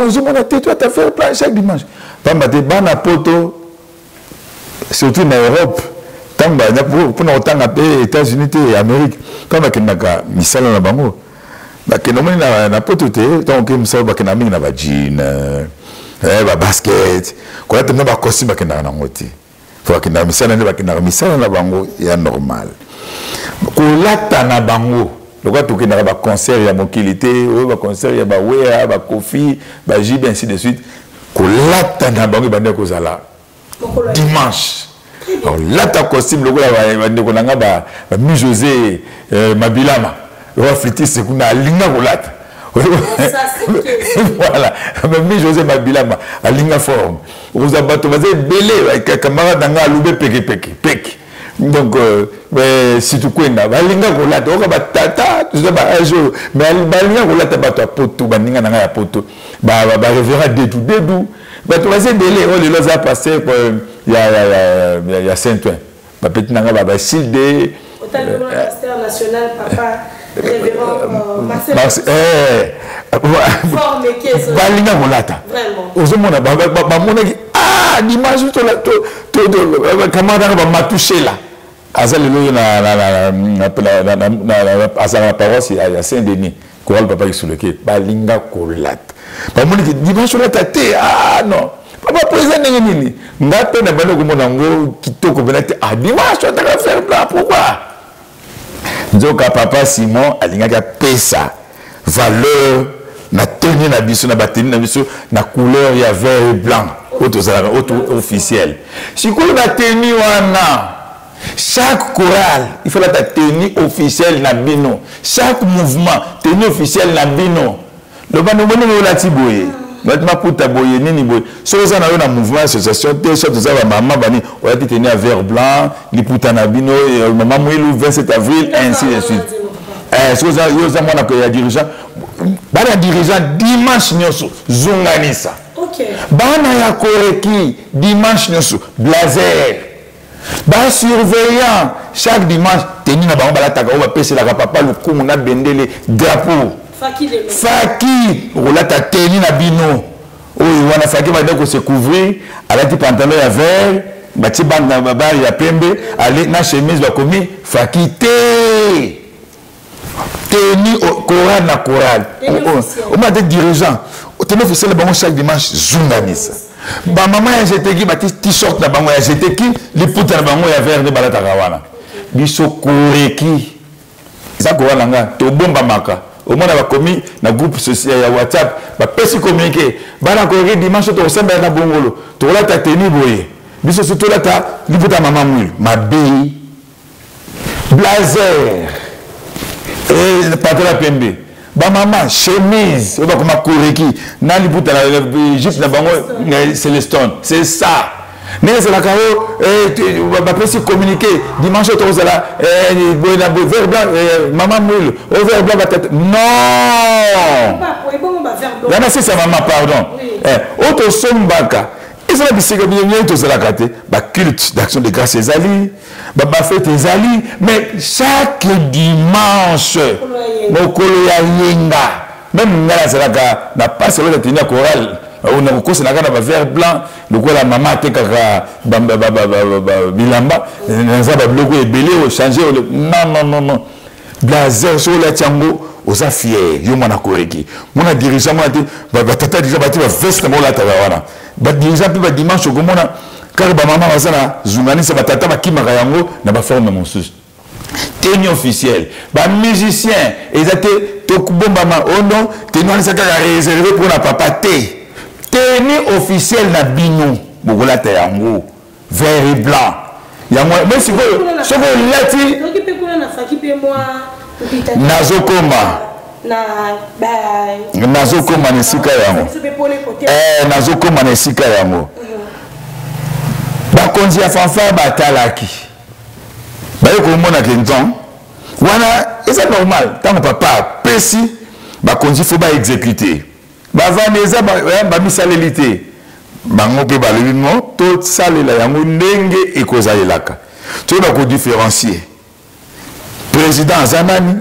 ozomona te toi ta faire plein chaque dimanche pamba te bana poto surtout na europe. Ntango mpona kotanga mpe États-Unis te, Amérique, ntango bakendaka misala na bango, bakende omoni na poto te. Ntango oke mosala, bakendaka mingi na bajean, babasket, kolata na bacostume bakendaka nango te. Fo bakendaka misala nde bakendaka misala na bango ya normal, kolata na bango lokola tokendaka baconcert ya mokili te, oyo baconcert ya bawea, bakofi, bajibe, ainsi de suite. Kolata na bango ebandaki kozala dimanche, olata costume lokola bandeko na nga bami José Mabilama, lokola flûtiste kuna alinga kolata. Voilà, bami José Mabilama alinga forme. Okozwa bato baza ebele, camarade na nga alube pekepeke peke. Donc surtout kwenda balinga kolata oka batata, toza baage oyo, mais balinga kolata bato ya poto, baninga na ngai ya poto, barévérend Dedu Dedu, bato baza ebele. Oyo lelo aza pasteur ya Saint Ouen, bapeti na ngai basilde. Pasteur national, papa révérend Marcel. Balinga kolata, ozomona bamonaki ah, dimanche camarade nanga bamatushela aza lelo oyo azala na paroisse ya Saint Denis, chorale Papa Kisolokele. Balinga kolata, bamoniki dimanche olata te. Ah non, papa président, ndenge nini nga mpe na bandi komona yango kitoko mpena te? Ah, dimanche otaka vert blanc, pourquoi? Nzoka papa Simon alingaki apesa valeur na tenue na biso, na batenue na biso na couleur ya vert et blanc oyo tozalaka, oyo officiel. Sikoyo batenue wana, chaque chorale il faut lata tenue officielle na bino, chaque mouvement tenue officielle na bino. Loba ndenge olati boye, olati maputa boye, nini boye. Soki oza na yo na mouvement association te, soit oza bamama bani, olati tenue ya vert blanc, liputa na bino, mama Mwilu, 27 avril, ainsi de suite. Soki yo oza mwana ya dirigeant, bana ya dirigeant dimanche nyonso zunganisa. Bana ya koreki dimanche nyonso blazer. Basurveillant chaque dimanche tenue na bango balataka, oyo bapeselaka papa lokumu na bendele, drapeau. Faki okolata tenue na bino oyo wana. Faki banda kose couvrir, alati pantalon ya vert, batie bande na babare ya pembe, ale na chemise bakomi faki te. Tenue chorale na chorale, omona te dirigeant, tenue officielle bango chaque dimanche zunganisa. Bamama ya GTK bati t-shirt na bango ya GTK, liputa na bango ya vert nde balataka wana. Biso koreki eza chorale na nga, tobombamaka. Omona bakomi na groupe social ya WhatsApp, bapesi communiqué: bana koreki, dimanche tokosambela na Bongolo, tokolata tenue boye. Biso so tolata liputa mama Mwilu mabe, blazer, pantalon ya pembe, bamama chemise oyo bakoma koreki na liputa na jupe na bango Celestone. C'est ça ndenge ezalaka oyo bapesi communiqué: dimanche oyo tokozala boye na boye, vert blanc mama Mwilu, oyo vert blanc batata. Non, wana sisa mama, pardon, oyo tosombaka ezala bisika mingi tozalaka te. Baculte d'action de grâce ezali, bafete ezali, mais chaque dimanche, mokolo ya yenga, même ngai nazalaka na pasi alota tenue ya chorale na kokoselaka na bavert blanc lokola mama atekaka bilamba. Naza babiloko ebele ochange. Non, non, non, non, blazer soki olati yango oza fier, yo mwana koreki, mwana dirigeant, mwana te. Batata dirigeant bati baveste na baolataka wana. Badirigeant mpe badimanche okomona kaka bamama baza na zunganisa, batata bakimaka yango na baforme mosusu. Tenue officielle, bamusicien eza te tokobombama. Oh non, tenue wana eza kaka réservé mpona papa te. Tenue officielle na bino bokolata yango vert et blanc yango. Mais sikoyo soki olati, nazokoma na esika yango, nazokoma na esika yango. Bakonzi ya fanfare batalaki, baye komona ke nzon wana eza normal. Ntango papa apesi, bakonzi fo baexécute. Bavandi, eza bamisaleli te. Bango mpe balobi no, tosalela yango ndenge ekozalelaka, toyeba kodifférencier président aza nani,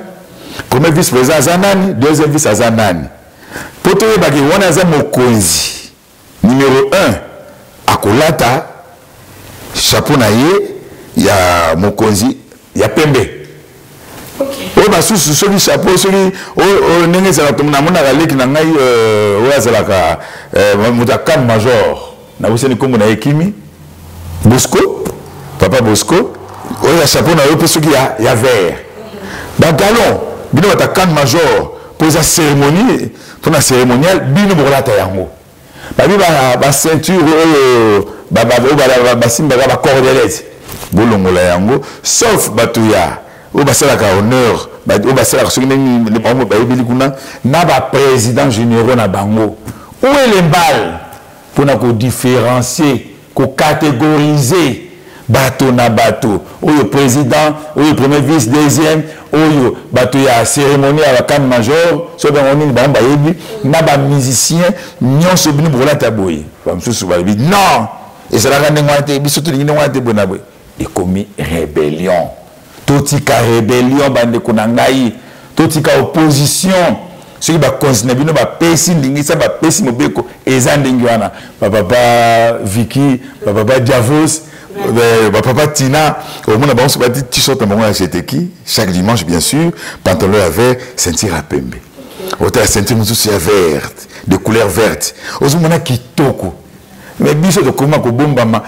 premier vice président aza nani, deuxième vice aza nani, mpo toyebaki wana aza mokonzi numéro 1 akolata chapeau na ye. ya mokonzi ya pembe. Oyo basusu soki chapeau, soki oyo ndenge ezalaka, namonaka leki na ngai oyo azalaka moto ya Can Major, nabosani nkombo na ye, Kimi Bosco, papa Bosco, oyo ya chapeau na yo mpe soki ya vert, bagalon. Bino bato ya Can Major, mpo eza cérémonie, mpona cérémonial, bino bokolata yango. Babi baceinture oyo basimbaka, bacordelette, bolongola yango, sauf bato ya oyo basalaka honneur, oyo basalaka soki ndenge bango bayebeli kuna na baprésident généraux na bango. Oyo elembal mpona kodifférencier, kocatégoriser bato na bato: oyo président, oyo premier vice, deuxième, oyo bato ya cérémonie ya bacan major, so bango nini, bango bayebi, na bamusicien nyonso, bino bokolata boye. Bamosusu balobi: non, ezalaka ndenge wana te, biso tolingi ndenge wana te, boye na boye. Ekomi rébellion. Totika rébellion, bandeko na ngai, totika opposition. Soki bakonzi na bino bapesi ndingisa, bapesi mobeko, eza ndenge wana. Bapapa Viki, bapapa Diavos, bapapa Tina, omona bango so bati t-shirt na bango ya Jeteki chaque dimanche, bien sûr, pantalon ya vert, ceinture ya pembe, otala ceinture mosusu ya verte, de couleur verte, ozomona kitoko. Mais biso tokoma kobombama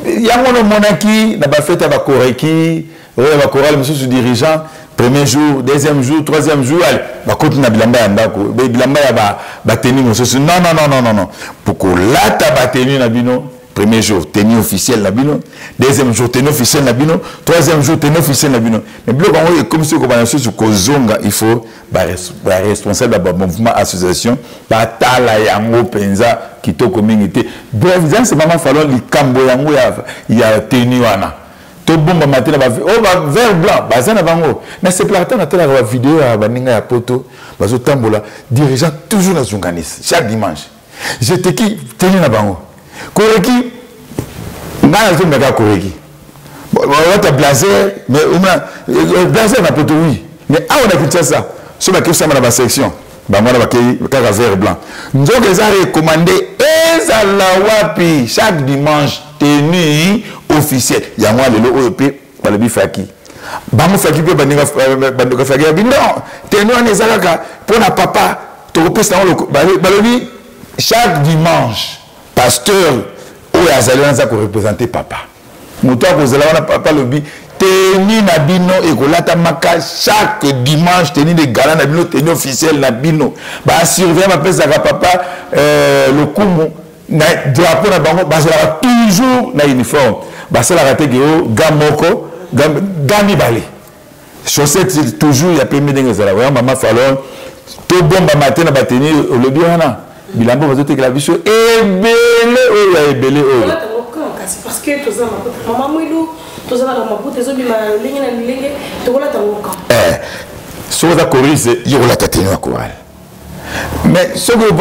yango. Nomonaki na bafete ya bakoreki, oyo ya bakorale mosusu, dirigeant, premier jour, deuxième jour, troisième jour, ale bakoti na bilamba ya ndako, bilamba ya bateni mosusu. Non, non, non, non, non, non. Po kolata bateni na bino: premier jour, tenue officielle na bino; deuxième jour, tenue officielle na bino; troisième jour, tenue officielle na bino. Mais biloko yango ekomi soki kobanda lisusu kozonga. Il faut baresponsable ya bamouvement, association, batala yango mpenza kitoko mingi te. Bref, eza mama Falon, likambo yango ya tenue wana, tobombama te na oyo bavert blanc baza na bango. Nasepelaka ntango natalaka bavideo ya baninga ya poto, bazotambola, dirigeant toujours na zunganisi chaque dimanche, jeteki tenue na bango. Koreki, ngai nazomeka koreki balata blazer, mais omona blazer na poto, oui, mais awa na Kinshasa, so bakei kosamba na basection bango wana, bakei kaka vert blanc. Nzoka eza recommandé ezala wapi? Chaque dimanche, tenue officielle. Yango wana lelo oyo mpe balobi faki bango, faki mpe bandeko faki yabi: non, tenue wana eza kaka mpona papa, tokopesa yango. Balobi chaque dimanche, pasteur oyo azali wana aza koreprésenter papa, moto akozala wana. Papa alobi tenue na bino ekolatamaka chaque dimanche, tenue de gala na bino, tenue officielle na bino. Basurveillant bapesaka papa lokumu na drapeau na bango, bazalaka toujours na uniforme, basalaka te ke o ga moko, ga mibale, chaussette toujours ya pembe ndenge ezalaka. Oya mama Falon, tobombama te na bateni. Olobi wana bilamba bazotekela biso ebele, oyo ya ebele oyo. Kasi parce que toza maputa, mama Mwilu, toza na maputa ezobima na lolenge na lolenge, tokolata ngo kan? Soki oza choriste, yo kolata tenue ya chorale. Mais soki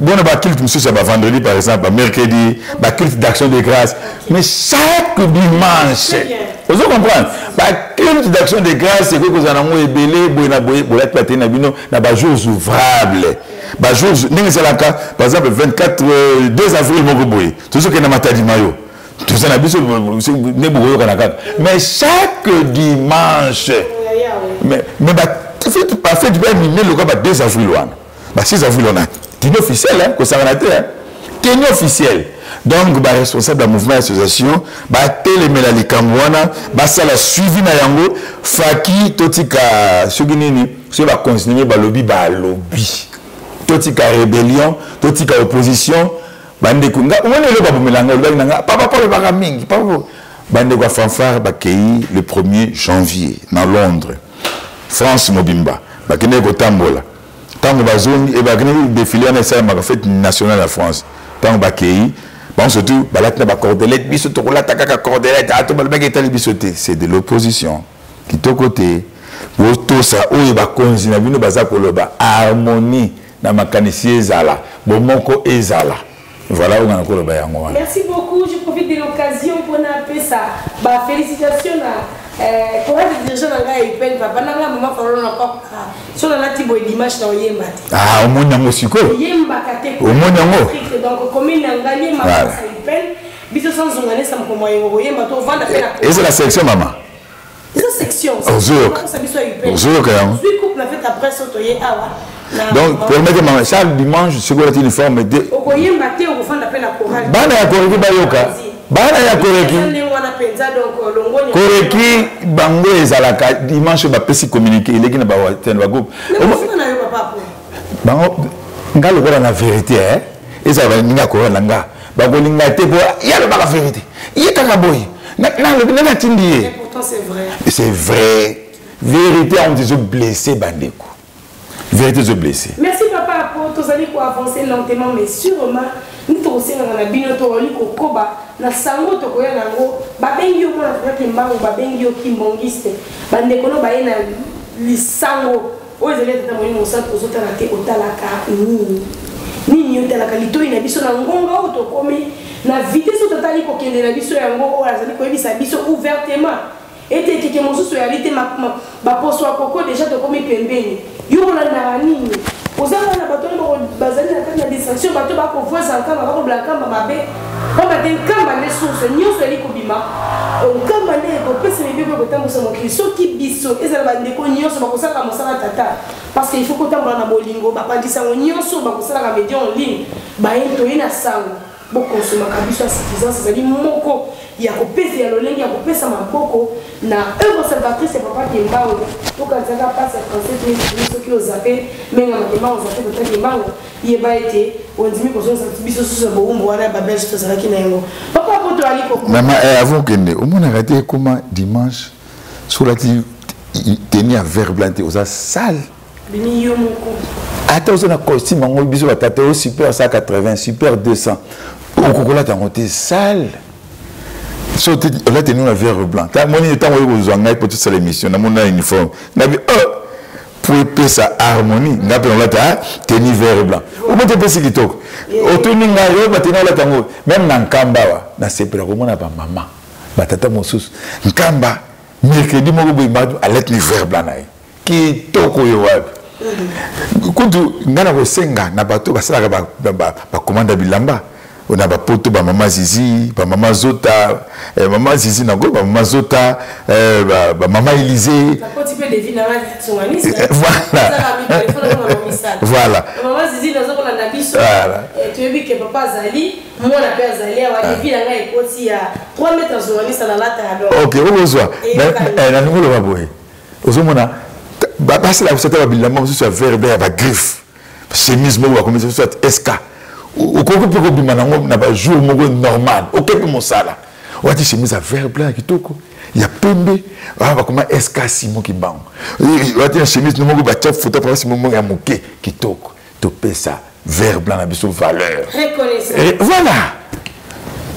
bona baculte mosusu ya bavendredi par exemple, bamercredi, baculte d'action de grâce, mais chaque dimanche, ozo comprendre, baculte d'action de grâce ekoki kozala nango ebele boye na boye, bolati bateni na bino na bajours ouvrables, bajours ndenge ezalaka. Par exemple 24, 2 avril moko boye, tozokende Matadi Mayo, toza na biso nde bokoyokana kaka. Mais chaque dimanche, mais bafete mpe minene lokola ba 2 avril wana, ba 6 avril wana, tenue officielle, kosangana te, tenue officielle. Donc baresponsable ya mouvement ya association batelemela likambo wana, basala suivi na yango. Faki totika soki nini, soki bacontinue, balobi, balobi totika rébellion, totika opposition. Bandeko nga, omoni eloko abomela nga, olobaki na nga papa, papa olobaka mingi papa. Bandeko ya fanfare bakei le 1er janvier na Londres, France mobimba, bakendeki kotambola. Ntango bazongi, bakendeki défilé wana esalamaka, fête nationale ya France. Ntango bakei, bango surtout balati na bacordelette. Biso tokolata kaka cordelette ato, balobaki etali biso te. C'est de l'opposition, kitoko te. Botosa oyo bakonzi na bino baza koloba. Harmonie na makanisi ezala, bomoko ezala. Voilà oyo nga na koloba yango wana. Merci beaucoup. Je profite de l'occasion mpona apesa bafélicitation na chorale de dirigeant na ngai epene, papa na ngai, mama Falolo na papa. So nalati boye dimanche na oyemba te. Ah, omoni yango sikoyo. Oyembaka te. Omoni yango. Donc commune na ngai, Makasa, epene biso. sans zonganisa mokomo ya koyemba to vanda pe na Ezala section, mama. Eza section. Ozoyoka. Ozoyoka yango. Zwi couple na fête après so toye awa. Donc permettez mama, chaque dimanche soki olati uniforme te, okoyemba te, okofanda mpe na chorale. Bana ya koreki bayoka, bana ya koreki. Ndenge wana mpenza, donc longoni. Koreki bango ezalaka dimanche, bapesi communiqué eleki na bagroupe. Na yo, papa, po Bango nga lokola na vérité, eh? Ezala balingi akoya na nga, bakolinga te, po ye alobaka vérité, ye kaka boye nalobi ndenge atindi ye. Pourtant c'est vrai. C'est vrai, vérité yango ezoblesse bandeko, vérité ezoblesse. Merci, papa. Po tozali koavancer lentement mais sûrement, nde tokosengaka na bino, tozali kokoba na sango, tokoya nango. Babengi yo mwana tokaki mbango, babengi yo kimbangiste, bandeko no baye na lisango oyo ezali ya tata Molimo Mosantu. Ozotala te, otalaka nini? Nini otalaka? Litoi na biso na ngonga oyo tokomi na vitesse oyo totali kokende na biso yango, oyo azali koyebisa biso ouvertement ete ekeke mosusu eyali te, baposo ya koko déjà tokomi pembeni. Yo kolandaka nini? Oza kaka na bato wana bazali na kati na distraction, bato bakovweza nkamba, bakobela nkamba mabe, pamba te nkamba nde source nyonso eyali kobima. Nkamba nde ekopesa mibeko ekotambusa mokili. Soki biso ezala bandeko nyonso bakosalaka mosala tata, parce que il faut kotambola na bolingo. Bapandisango nyonso bakosalaka média en ligne, baye toye na sango, bokonsomaka biso ya suffisance. Ezali moko ya kopesa ya lolenge ya kopesa maboko na œuvre salvatrice ya papa Kimbangu. Tokanisaka mpasi ya français te. Soki ozape mengama Kimbangu, ozape tata Kimbangu, yeba ete ondimi kozongisa biso susu ya bowumbu wana ya Babelge tozalaki na yango. Papa, po toali ko Mama, avant okende, omonaka te ekoma dimanche, soki olati tenue ya vert blanc te, oza sale. Bimi yo moko. Ata oza na costume yango, biso batata oyo super 180, super 200, okokolata yango te, sale. So te olati nini na vert blanc. Moni ntango oyo kozwa ngai mpo tosala émission, namoni na uniforme ngabi, oh, po epesa harmonie, ngai mpe nalata tenue vert blanc. Omo te epesi kitoko. Otuni ngai oyo bateni olata yango même na Nkamba awa, nasepela komona bamama, batata mosusu Nkamba, mercredi moko boye, mardi, alati ni vert blanc na ye kitoko. Oyo wapi kutu ngai na kosenga na bato basalaka bacommande ya bilamba na bapoto, bamama Zizi, bamama Zota, mama Zizi nango, bamama Zota, bamama Élysée. Voilà. Mama Zizi, nazokolanda biso, toyebi ke papa azali mwana mpe azali awa. Devis na ngai ekoti ya 3 mètres, journaliste analata ya donc. Ok, okozwa nalingi oloba boye, ozomona basala biso ata babilamba mosusu ya vert blanc ya bagriffe, chemise moko bakomisa soit sk, okoki mpe kobima nango na bajour moko normal, oke mpe mosala, olati chemise ya vert blanc ya kitoko ya pembe, wana bakoma sk Simon Kimbangu, olati na chemise moko batia foto papa Simon moko ya moke kitoko. Topesa vert blanc na biso valeur. Voilà.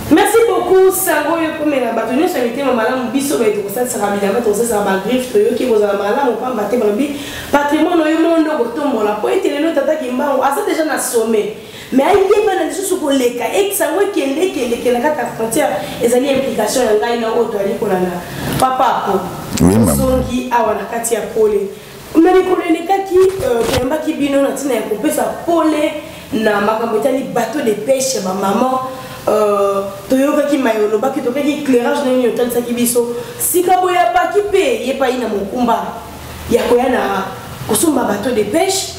Merci beaucoup. Sango oyo ekomela bato nyonso ya mitema malamu. Biso baye tokosalisaka bilamba, tokosalisaka bagriffe, toyoki kozala malamu, pamba te balobi patrimoine oyo mondo kotombola, po ete lelo tata Kimbangu aza déjà na sommet, mais ayebana lisusu koleka. Sango ekende ekende na kati ya frontière, ezali implication ya ngai na oyo toyali kolanda. Papa, po ozongi awa na kati ya pole na mikolo elekaki, toyambaki bino na ntina ya kopesa pole na makambo etali bateau de pêche ya bamama. Toyokaki maye olobaki, tokaki éclairage ndenge otalisaki biso. Sika boye apaki mpe yepai na mokumba ya koya na kosomba bateau de pêche,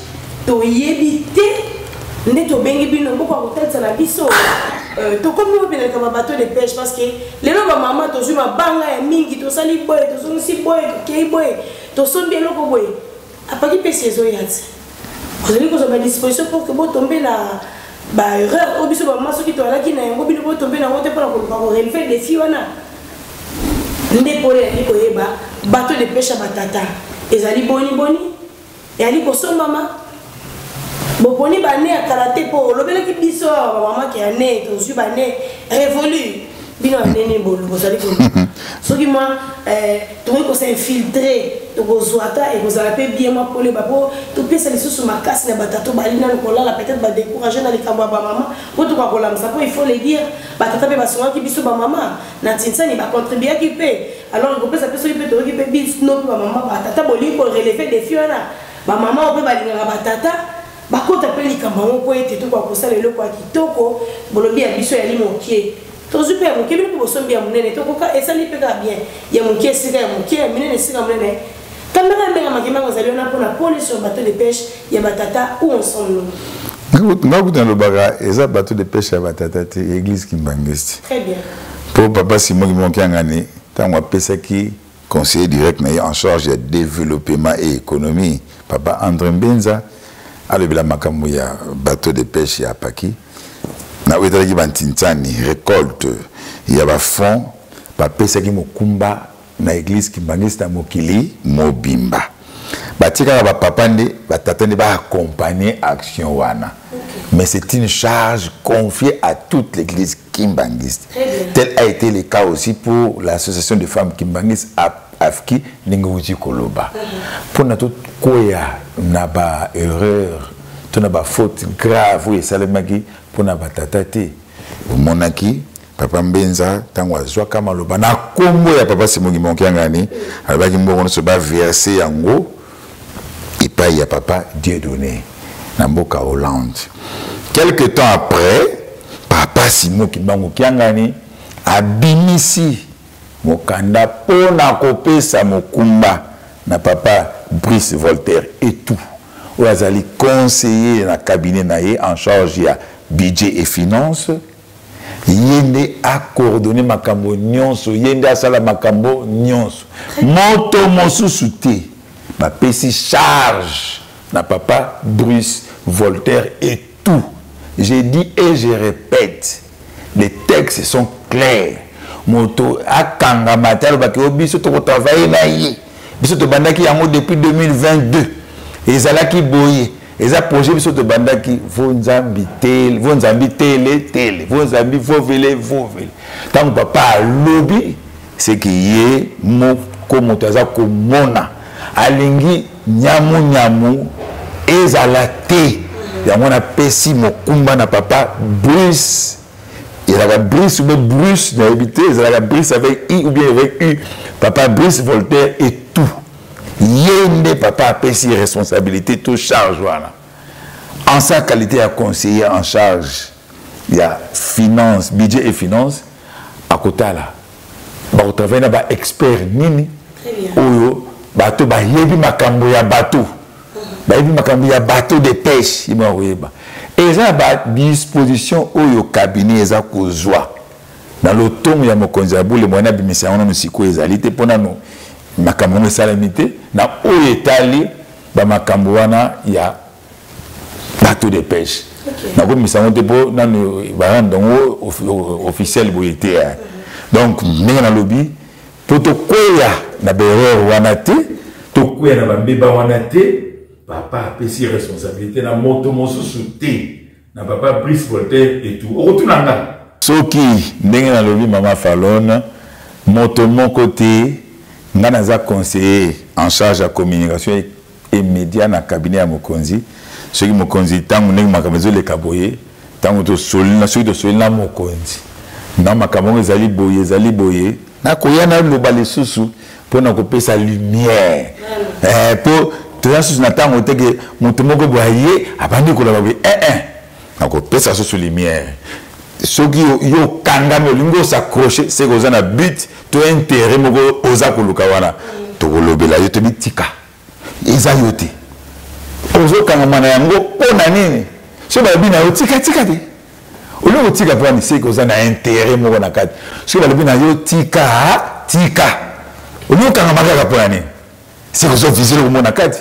toyebi te nde tobengi bino bokoka kotalisa na biso tokomi obelaka ba bateau de pêche, parce que lelo bamama tozwi mabanga ya mingi, tosali boye, tozongisi boye, tokei boye, tosombi eloko boye, apaki mpesi ezoya te. Ozali kozwa badisposition pour que botombe na baerreur oyo biso bamama soki toalaki na yango, bino botombe na yango te, mpona koluka korelever défi wana. Nde pole yali koyeba bateau de pêche ya batata ezali boni boni, eyali kosombama, boponi bane ya kala te, mpo olobelaki biso awa bamamaki ya ne tozwi bane révolu. Bino anene bozali koluka soki mwa tokoki kos'infiltrer, tokozwa ata ekozala mpe bien mwa poleba, mpo topesa lisusu makasi na batata bali nanu kolala, peut-être badécourage na likambo ya bamama, mpo tokoka kolamisa. Mpo il faut le dire, batata mpe basungaki biso bamama na ntinsani, bacontribuaki mpe. Alors ekopesa mpe soki mpe toyoki mpe bino mpe bamama, batata bolingi korelever défi wana, bamama oyo mpe balingaka batata bakota mpe likambo yango, mpo ete tokoka kosala eloko ya kitoko. Bolobi ya biso yali mokie. Tozwi mpe ya moke, bino mpe bosombi ya monene, tokoka esali mpe kaka bien. Ya moke esika ya moke, ya minene esika monene. Kambaka ya Mbenga Makimango ezali wana mpo na pole sur bateau de pêche ya batata où en sommes-nous? Nga kutu nalobaka eza bateau de pêche ya batata te, ya église kimbanguiste. Très bien. Mpo papa Simon Kimbangu Kiangani ntango apesaki conseiller direct na ye en charge ya développement et économie papa André Mbenza alobela makambo ya bateau de pêche ya Apaki na oyo etalaki bantintsani récolte ya bafonds bapesaki mokumba na église kimbanguiste na mokili mobimba. Batikaka ba papa nde ba tata nde ba accompagner action wana. Okay. Mais c'est une charge confiée à toute l'église kimbanguiste. Tel a été le cas aussi pour l'association de femmes kimbanguistes AFKI ndenge outi koloba. Pona to koya na ba erreur to na ba faute grave oyo esalemaki pona ba tata te. Omonaki papa Mbenza tango azwaka maloba na kombo ya papa Simon Kimbangu Kiangani, alobaki mbongo nyonso ba verser yango epai ya papa Dieudonné na mboka Hollande. Quelque temps après, papa Simon Kimbangu Kiangani abimisi mokanda mpo na kopesa mokumba na papa Brice Voltaire Etou oyo azali conseiller na cabinet na ye en charge ya budget et finance. Ye nde a coordonner makambo nyonso, ye nde asala makambo nyonso, moto mosusu te. Bapesi charge na papa Brice Voltaire et tout. Je dis et je répète, les textes sont clairs. Moto akangama te alobaki o biso tokotravaille na ye, biso tobandaki yango depuis 2022, ezalaki boye, eza projet biso tobandaki vo nzambi tele, vo nzambi tele tele, vo nzambi vovele vovele. Ntango papa alobi, c'est que ye moko moto aza komona alingi nyamu nyamu ezala te. Yango napesi mokumba na papa Brice. Ezalaka Brice ou bien Bruce, nayebi te, ezalaka Brice avec I ou bien avec U. Papa Brice Voltaire et tout. Ye nde papa apesi responsabilité to charge wana. En sa qualité ya conseiller en charge ya finance, budget et finance, akotala bakotravaille na ba expert nini oyo bato bayebi makambo ya bato, bayebi makambo ya bateau de pêche, ye moko akoyeba. Eza na ba disposition oyo cabinet eza kozwa na lotomo ya mokonzi ya bule mwana abimisa yango nano sikoyo ezali te mpo nano makambo yango esalemi te na oyo etali ba makambo wana ya bateau de pêche. Nakomisa yango te mpo nano barande yango officiel boye te. Donc ndenge nalobi mpo tokweya na ba erreur wana te, tokweya na bambeba wana te, papa apesi responsabilité na moto mosusu te, na papa Brice Voltaire et tout. Okotuna nga soki ndenge nalobi mama Falone, moto moko te, nga naza conseiller en charge ya communication et média na cabinet ya mokonzi. Soki mokonzi ntango ndenge makambo ezoleka boye, ntango tosoli na, soki tosoli na mokonzi na makambo yango ezali boye, ezali boye, nakoya naloba lisusu mpona kopesa lumière. Mpo toza susu na ntango te ke moto moko boye aye abandi koloba boye, nakopesa susu lumière. Soki yo okangami olingi os'accrocher, c'est que oza na but to intérêt moko oza koluka wana, tokolobela yo tobitika eza yo te, ozokangama na yango mpo na nini? Soki balobi na yo tika, tika te, olingi kotika mpo nini? C'est que oza na intérêt moko na kati. Soki balobi na yo tika, tika, olingi okangama kaka mpo na nini? C'est que ozo viser eloko moko na kati.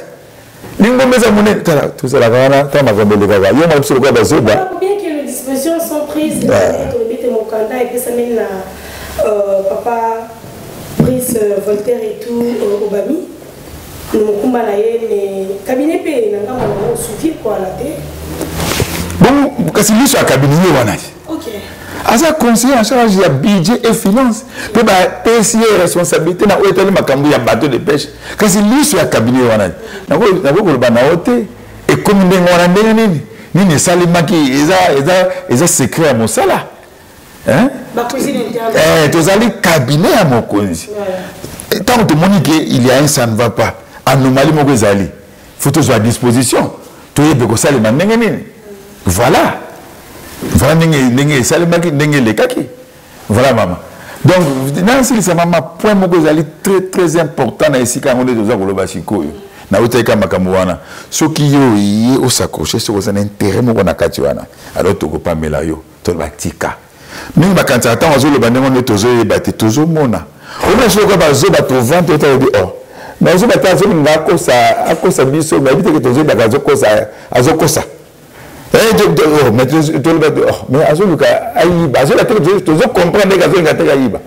Lingomba eza monene, tala tozalaka wana ntango makambo elekaka yo mwana biso lokola bazoba. Bien que les dispositions sont prises, tolobi te mokanda epesameli na papa Brice Voltaire et tout Obami mokumba na ye, mais cabinet mpe na ngambo nango osuki koala te. Bon, kasi liso ya cabinet ye wana te. Aza conseiller en charge ya budget et finance mpe bapesi ye responsabilité na oyo etali makambo ya bateau de pêche. Kasi liso ya cabinet wana nakoki koloba na yo te ekomi ndenge wana ndenge nini nini esalemaki, eza secret ya mosala. Hein? Ba cuisine interne. Tozali cabinet ya mokonzi. Tant que tomoni ke il y a un ça ne va pas, anomalie moko ezali, faut tozwa à disposition toyebe kosalema ndenge nini. Voilà, voilà ndenge esalemaki, ndenge elekaki. Voilà mama. Donc nasilisa mama point moko ezali très très important na esika yango nde toza koloba sikoyo. Nautaki kaka makambo wana. Soki yo oye os'accrocher soki oza na intérêt moko na kati wana, alors tokopamela yo. Toloba tika. Mingi bakanisaka ntango azoloba ndenge nde tozoyeba te, tozomona. Omona soki okoka bazoba tovandi ota lobi oh. Mais azoba te azolinga akosa akosa biso, mais ayebi te ke tozoyebaka azokosa azokosa. Eh, oh, mais toloba oh, mais azoluka ayiba, azola te tozo comprendre ndenge azolinga te ayiba.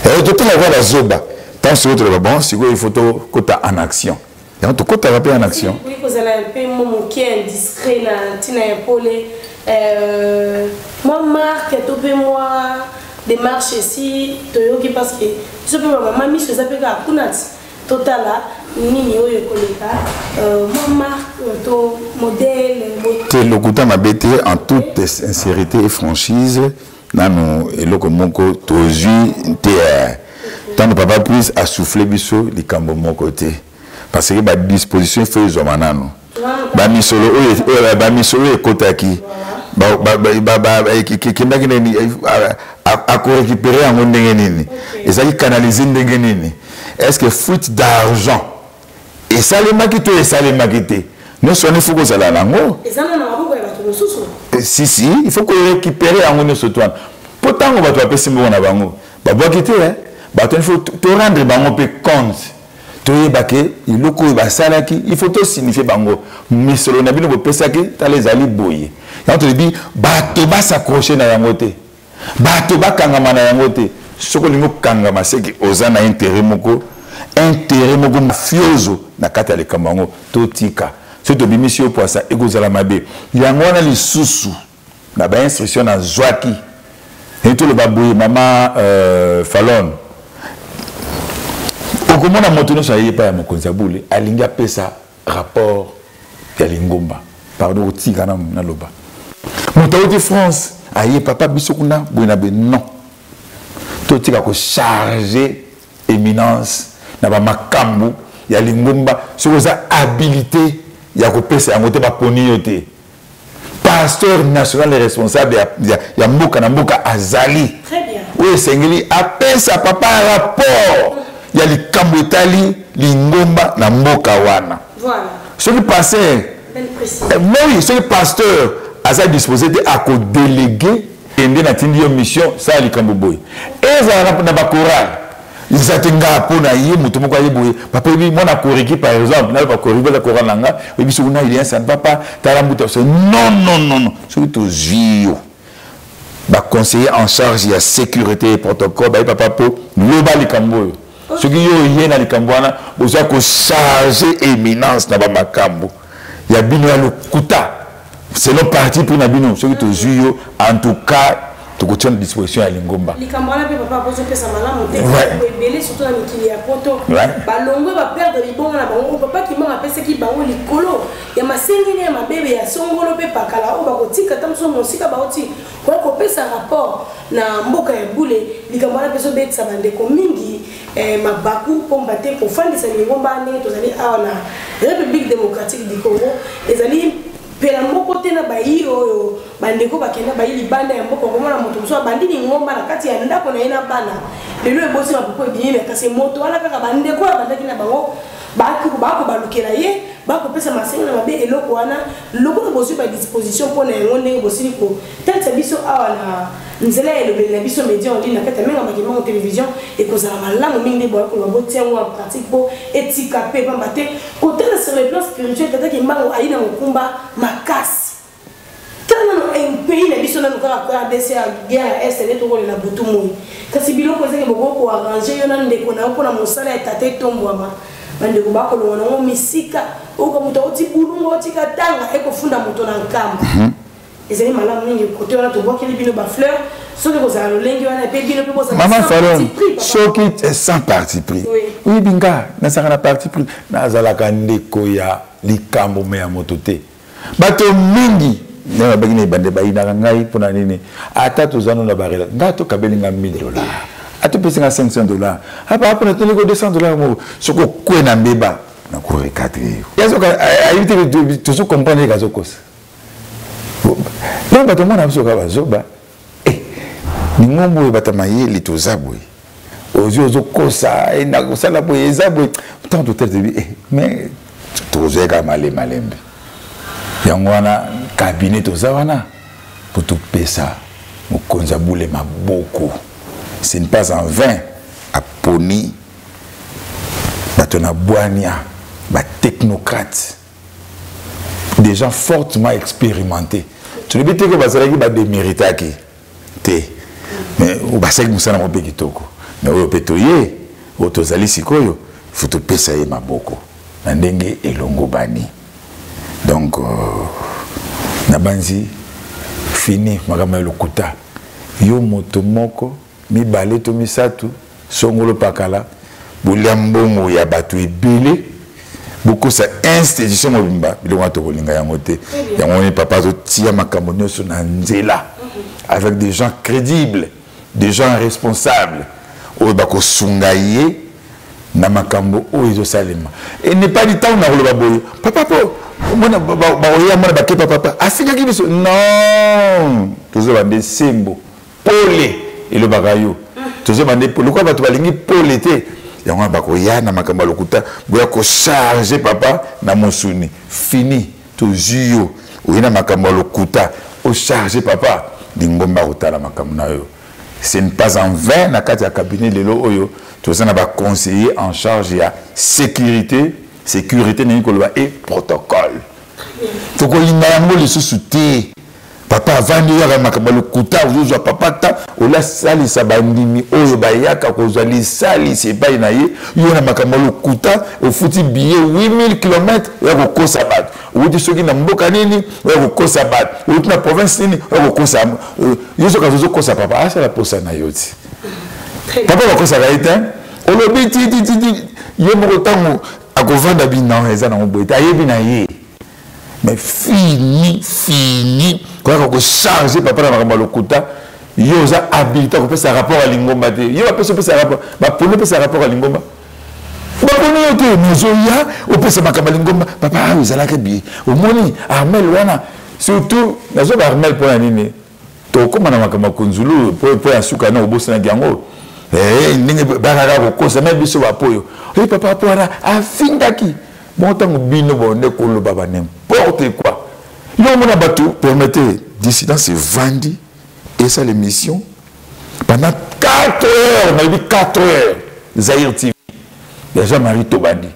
Eh, totala kwa bazoba. Tant sikoyo toloba bon, sikoyo il faut tokota en action. Yango tokotaka mpe en action. Oui, kozala mpe mwa moke indiscret na ntina ya pole. Mwa marque to mpe mwa démarche esi toyoki parce que biso mpe bamama miso eza mpe kaka kuna ti totala nini oyo ekoleka mwa marque to modèle te lokuta mabe te en toute sincérité et franchise nanu eloko moko tozwi te ntango papa Prince asouffle biso likambo moko te parce que ba disposition il faut ezwama nanu bamisolo oyo bamisolo oyo ekotaki ekendaki nini akorécupérer yango ndenge nini ezalaki canaliser ndenge nini est-ce que fuite d'argent esalemaki to esalemaki te nyonso wana il faut kozala nango si si il faut korécupérer yango nyonso to wana mpo ntango bato bapesi mbongo na bango babwaki te bato il faut torendre bango mpe compte toyeba ke eloko oyo basalaki il faut tosignifie bango misolo na bino bopesaki tala ezali boye yango tolobi bato bas'accrocher na yango te bato bakangama na yango te soki olingi okangama seki oza na intérêt moko mafioso na kati ya likambo yango totika soki tobimisi yo poasa ekozala mabe yango wana lisusu na bainstruction nazwaki e toloba boye mama Falon okomona moto nyonso aye epai ya mokonzi ya bule alingi apesa rapport ya lingomba pardon kotika naloba moto auti France aye papa biso kuna boye na boye non totika kocharger éminence na bamakambo ya lingomba soki oza habilité ya kopesa yango te baponi yo te pasteur national responsable ya mboka na mboka azali oyo esengeli apesa papa rapport ya likambo etali lingomba na mboka wana soki pasteur moi soki pasteur aza disposé te akodéléguer ende natindi yo mission sala likambo boye ezala na bachorale eza te nga mpo na ye moto moko aye boye papa oyebi mwana koriki par exemple nayo bakoriki baza chorale na nga oyebi soki na ilien ça ne va pas tala mbuta so non non non non soki tozwi yo baconseiller en charge ya sécurité et protocole baye papa mpo loba likambo oyo soki yo oye na likambo wana bozwa kocharger éminence na bamakambo ya bino ya lokuta selon parti pris na bino soki tozwi yo en tout cas tokotia na disposition ya lingomba likambo wana mpe papa bozopesa malamu te ebele surtout na mikili ya poto balongwe baperdre libongo na bango papa Kimbangu apesaki bango likolo ya masengeli ya mabebe ya songolo mpe pakala oyo bakotika ta mosusu mosika bauti koya kopesa rapport na mboka ya bule likambo wana mpe ezobetisa bandeko mingi mabaku mpomba te kofandisa lingomba ndenge tozali awa na République démocratique du Congo ezali mpela moko te na bayi oyo bandeko bakenda bayi libanda ya mboka okomona moto mosusu abandi lingomba na kati ya ndako na ye na bana lelo ebosi mapopo ebimi me kasi moto wana kaka bandeko oyo abandaki na bango bakobalukela ye bakopesa masengo na mabe eloko wana lokola bozwi badisposition mpona yango ndenge bosili kotalisa biso awa na nzela ya elobeli na biso média en ligne na kati ya Menga Kimbangu télévision ekozala malamu mingi nde boya koloba botia yango en pratique mpo etika mpe pamba te kotala sur le plan spirituel tata Kimbangu ayi na mokumba makasi tala nano pays na biso nano kaka RDC ya guerre ya est nde tokolela butu moi kasi biloko ezaki bokoki koarranger yo na ndeko na yo mpona mosala ya tata etombwama bandeko bakolonga nango misika oyoka moto auti bulungu autika tanga ekofunda moto na nkamba ezali malamu mingi kote wana tobwakeli bino bafleur soki kozala lolenge wana mpe bino mpe mama Falon soki sans parti pris oyebi nga nazalaka na parti pris nazalaka ndeko ya likambo me ya moto te bato mingi ndenge babaki na ebande bayinaka ngai mpona nini ata toza no na barela ngai tokabeli nga 1000 $, atopesi nga 500 $, apa mpona toliko 200 $ moko soki okwe na mbeba nakorecadrer yo ayebi te tozo comprendre eke azokosa donc bato mona biso kaka bazoba. Lingomba oyo bato ya mayele toza boye, ozwi ozokosa eh, nakosala boye eza boye, ntango totali toyebi eh, mais tokozwa kaka male malembe. Yango wana cabinet toza wana mpo topesa mokonzi ya bule maboko. Ce n'est pas en vain aponi bato na bwania, ba technocrates, des gens fortement expérimentés. Tolobi te ke bazalaki bademéritaki te, mais basalaki mosala moko mpe kitoko. Mais oyo mpe toye oyo tozali sikoyo, fo topesa ye maboko na ndenge elongobani. Donc nabanzi fini makambo ya lokuta. Yo moto moko mibale to misato songolo pakala bolia mbongo ya bato ebele, bokosa institution mobimba, biloko wana tokolinga yango te. Yango wana papa azotia makambo nyonso na nzela avec des gens crédibles, des gens responsables oyo bakosunga ye na makambo oyo ezosalema. Et n'est pas du temps na koloba boye papa po mona bakoya mona bakepa papa afingaki biso. Non, tozoba nde sembo pole elobaka yo, tozoba nde lokola bato balingi pole te. Yango wana bakoya na makambo ya lokuta, boya kocharge papa na mosuni. Fini, tozwi yo oye na makambo ya lokuta, ocharge papa lingomba kotala makambo na yo. Ce n'est pas en vain na kati ya cabinet lelo oyo toza na baconseiller en charge ya sécurité, sécurité ndenge koloba e protocole. Tokolinga yango lisusu te. Papa avandi oyaka makambo ya lokuta, ozozwa papa ta olasalisa bandimi oyo bayaka kozwa lisalisi epai na ye. Yo na makambo ya lokuta ofuti billet 8000 km oya kokosa bato. Owuti soki na mboka nini oya kokosa bato, owuti na province nini oya kokosa yo. Soki azokosa papa asala posa na yo ti papa bakosaka ye te. Olobi titititi ye moko ntango akovanda bino eza nango boye te, ayebi na ye. Mais fini fini koyaka kocharge papa na makambo ya lokuta. Yo oza habilité kopesa rapport ya lingomba te. Yo bapesi opesa rapport, baponi opesa rapport ya lingomba, baponi yo te. Mozoya opesa makambo ya lingomba papa awa ezalaki bie. Omoni Armel wana, surtout nazoba Armel mpona nini? Tokóma na makambo ya konzulu mpo ya suka na obosanaki yango ndenge bakaka kokosa me biso bapoyo oye papa po wana afingaki bongo. Ntango bino bonde koloba ba n'importe quoi, yo omona bato permettez dissidence evandi esala émission pendant 4 heures, nayebi 4 heures, Zaire TV ya Jean-Marie Tobandi,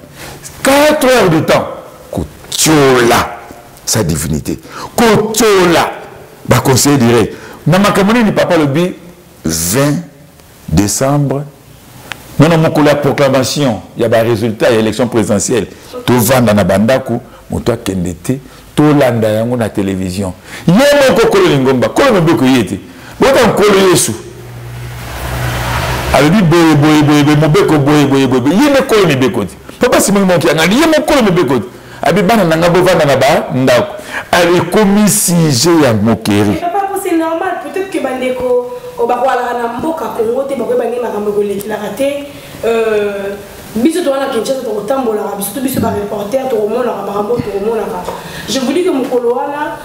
4 heures de temps kotiola sa divinité, kotiola baconseiller direct na makambo nini. Papa alobi 20 décembre nona mokolo ya proclamation ya baresultat ya élection présidentielle, tovanda na bandako, moto akende te, tolanda yango na télévision. Ye moko kolo lingomba, kolo mobeko, ye te bota nkolo Yesu alobi boye boye boye boye, mobeko boye boye boye. Ye nde kolo mibeko te. Papa Simoni moki yangani, ye mokolo mibeko te. Abi bana na nga bovanda na bandako, ekomi sujet ya moquerie. Papa, c'est normal peut-être que bandeko bakoalaka na mboka Congo te, bakoyeba ndenge makambo ekolekelaka te. Biso toza na Kinshasa, tokotambolaka biso to biso bareporter, tokomonaka makambo tokomonaka. Je vous dis que mokolo wana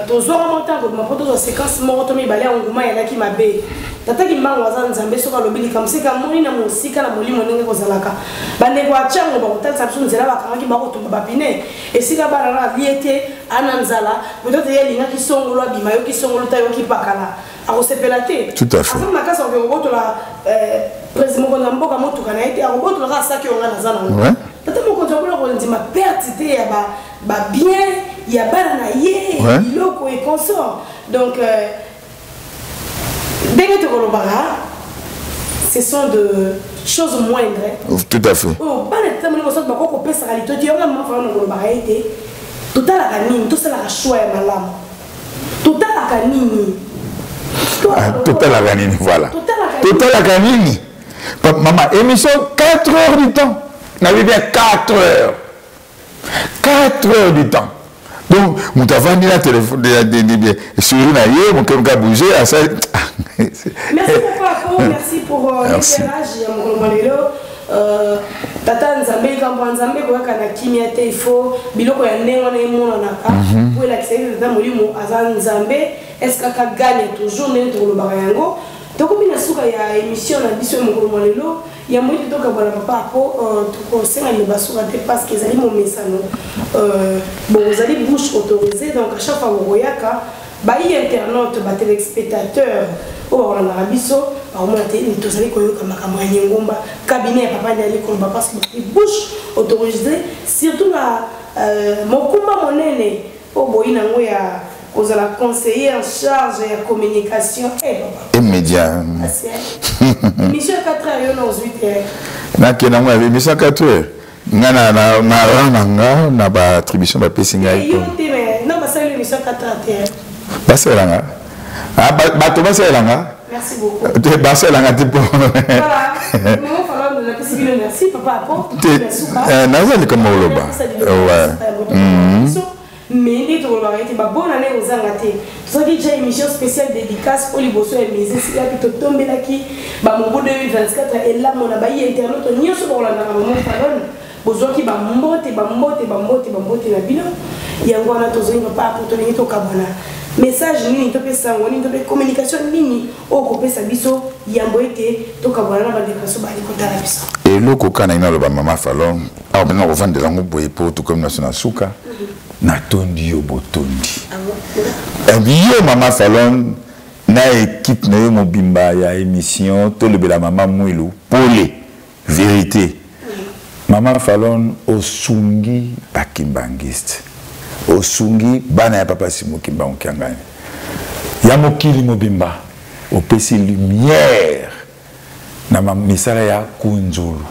tozwaka mwa ntango kobima mpo tozwa séquence moko to mibale ya nguma elaki mabe. Tata Kimbangu aza Nzambe. Soki alobi likambo, seka amoni na mosika na molimo ndenge kozalaka. Bandeko ya Tiango bakotalisa biso nzela, bakangaki bakotumba bapine esika bana na alie te, ana nzala. Peut-être ye alingaki songolo abima, yoki songolo ta yoki pakala, akosepela te. Tout à fait. Aza makasi, akoki kobotola président mokonzi ya mboka motuka na ye te, akobotola kaka saki oyo nga naza nango. Tata mokonzi akola kondima perte te ya babien ya bana na ye, biloko et consort. Donc ndenge tokolobaka, ce sont de choses moindres. Tout à fait. Oyo bana tata molimo soki bakoki kopesaka litoti yango, mama fana nakolobaka ye te. Totalaka nini? Tosalaka choix ya malamu. Totalaka nini? Totalaka nini? Voilà, totalaka nini mama? Émission 4 heures du temps, nayebi bien 4 heures, 4 heures du temps. Donc moto avandi na téléphone souris na ye moke moke abouge asali. Merci papa, merci pour l'éclairage ya mokolo mwa lelo. Tata Nzambe, likambo ya Nzambe koyaka na kimia te. Il faut biloko ya ndenge wana emonanaka po elakisa ete tata molimo aza Nzambe. Est ce kaka gagne toujours ndenge tokolobaka yango? Tokomi na suka ya émission na biso ya mokolo mwa lelo. Yambo ete tokabwana papa po tokosenga liloba suka te parce que ezali momesano. Bon, ozali bouche autorisée, donc à chaque fois bokoyaka bayi internaute, ba téléspectateurs oyo bakolandaka biso bakomona te tozali koyoka makambo ya Nyengomba, cabinet ya papa Ndali koloba parce que bazali bouche autorisée surtout na mokumba monene oyo boyi nango ya kozala conseiller en charge ya communication. Eh papa. Et média. Émission ya 4 heures yo na ozwi te. Nakende yango ya émission ya 4 heures. Nga na na na rang na nga na ba attribution bapesi ngai. Yo te, mais non, basali émission 4 heures te. Basalela nga. Ah, bato basalela nga. Merci beaucoup. Te basalela nga te po. Voilà. Maman Falonne, napesi bino merci papa po. Te naza likambo koloba. Ouais. Mais nde tokolobaka ete babona nde kozanga te. Tozalaki déjà émission spéciale dédicace oyo liboso ya musée esilaki, totombelaki bamobu 2024 elamo na bayi internaute nyonso bakolandaka Mama Falonne. Bozwaki bambote, bambote, bambote, bambote na bino. Yango wana tozongi papa po tolingi tokabwana. Message nini topesa yango nini, tope communication nini oyo kopesa biso yambo ete tokabwana na bandeko nyonso bali kotala biso? Eloko kaka nalingi naloba Mama Falonne, awa mpenza kovandela yango boye po tokomi na so na suka. Natondi yo botondi. Yo Mama Falonne na équipe na yo mobimba ya émission tolobela Mama Mwilu pole vérité. Mama Falonne osungi bakimbangiste, osungi bana ya papa Simon Kimbangu Kiangani ya mokili mobimba, opesi lumière na misala ya Kunzulu.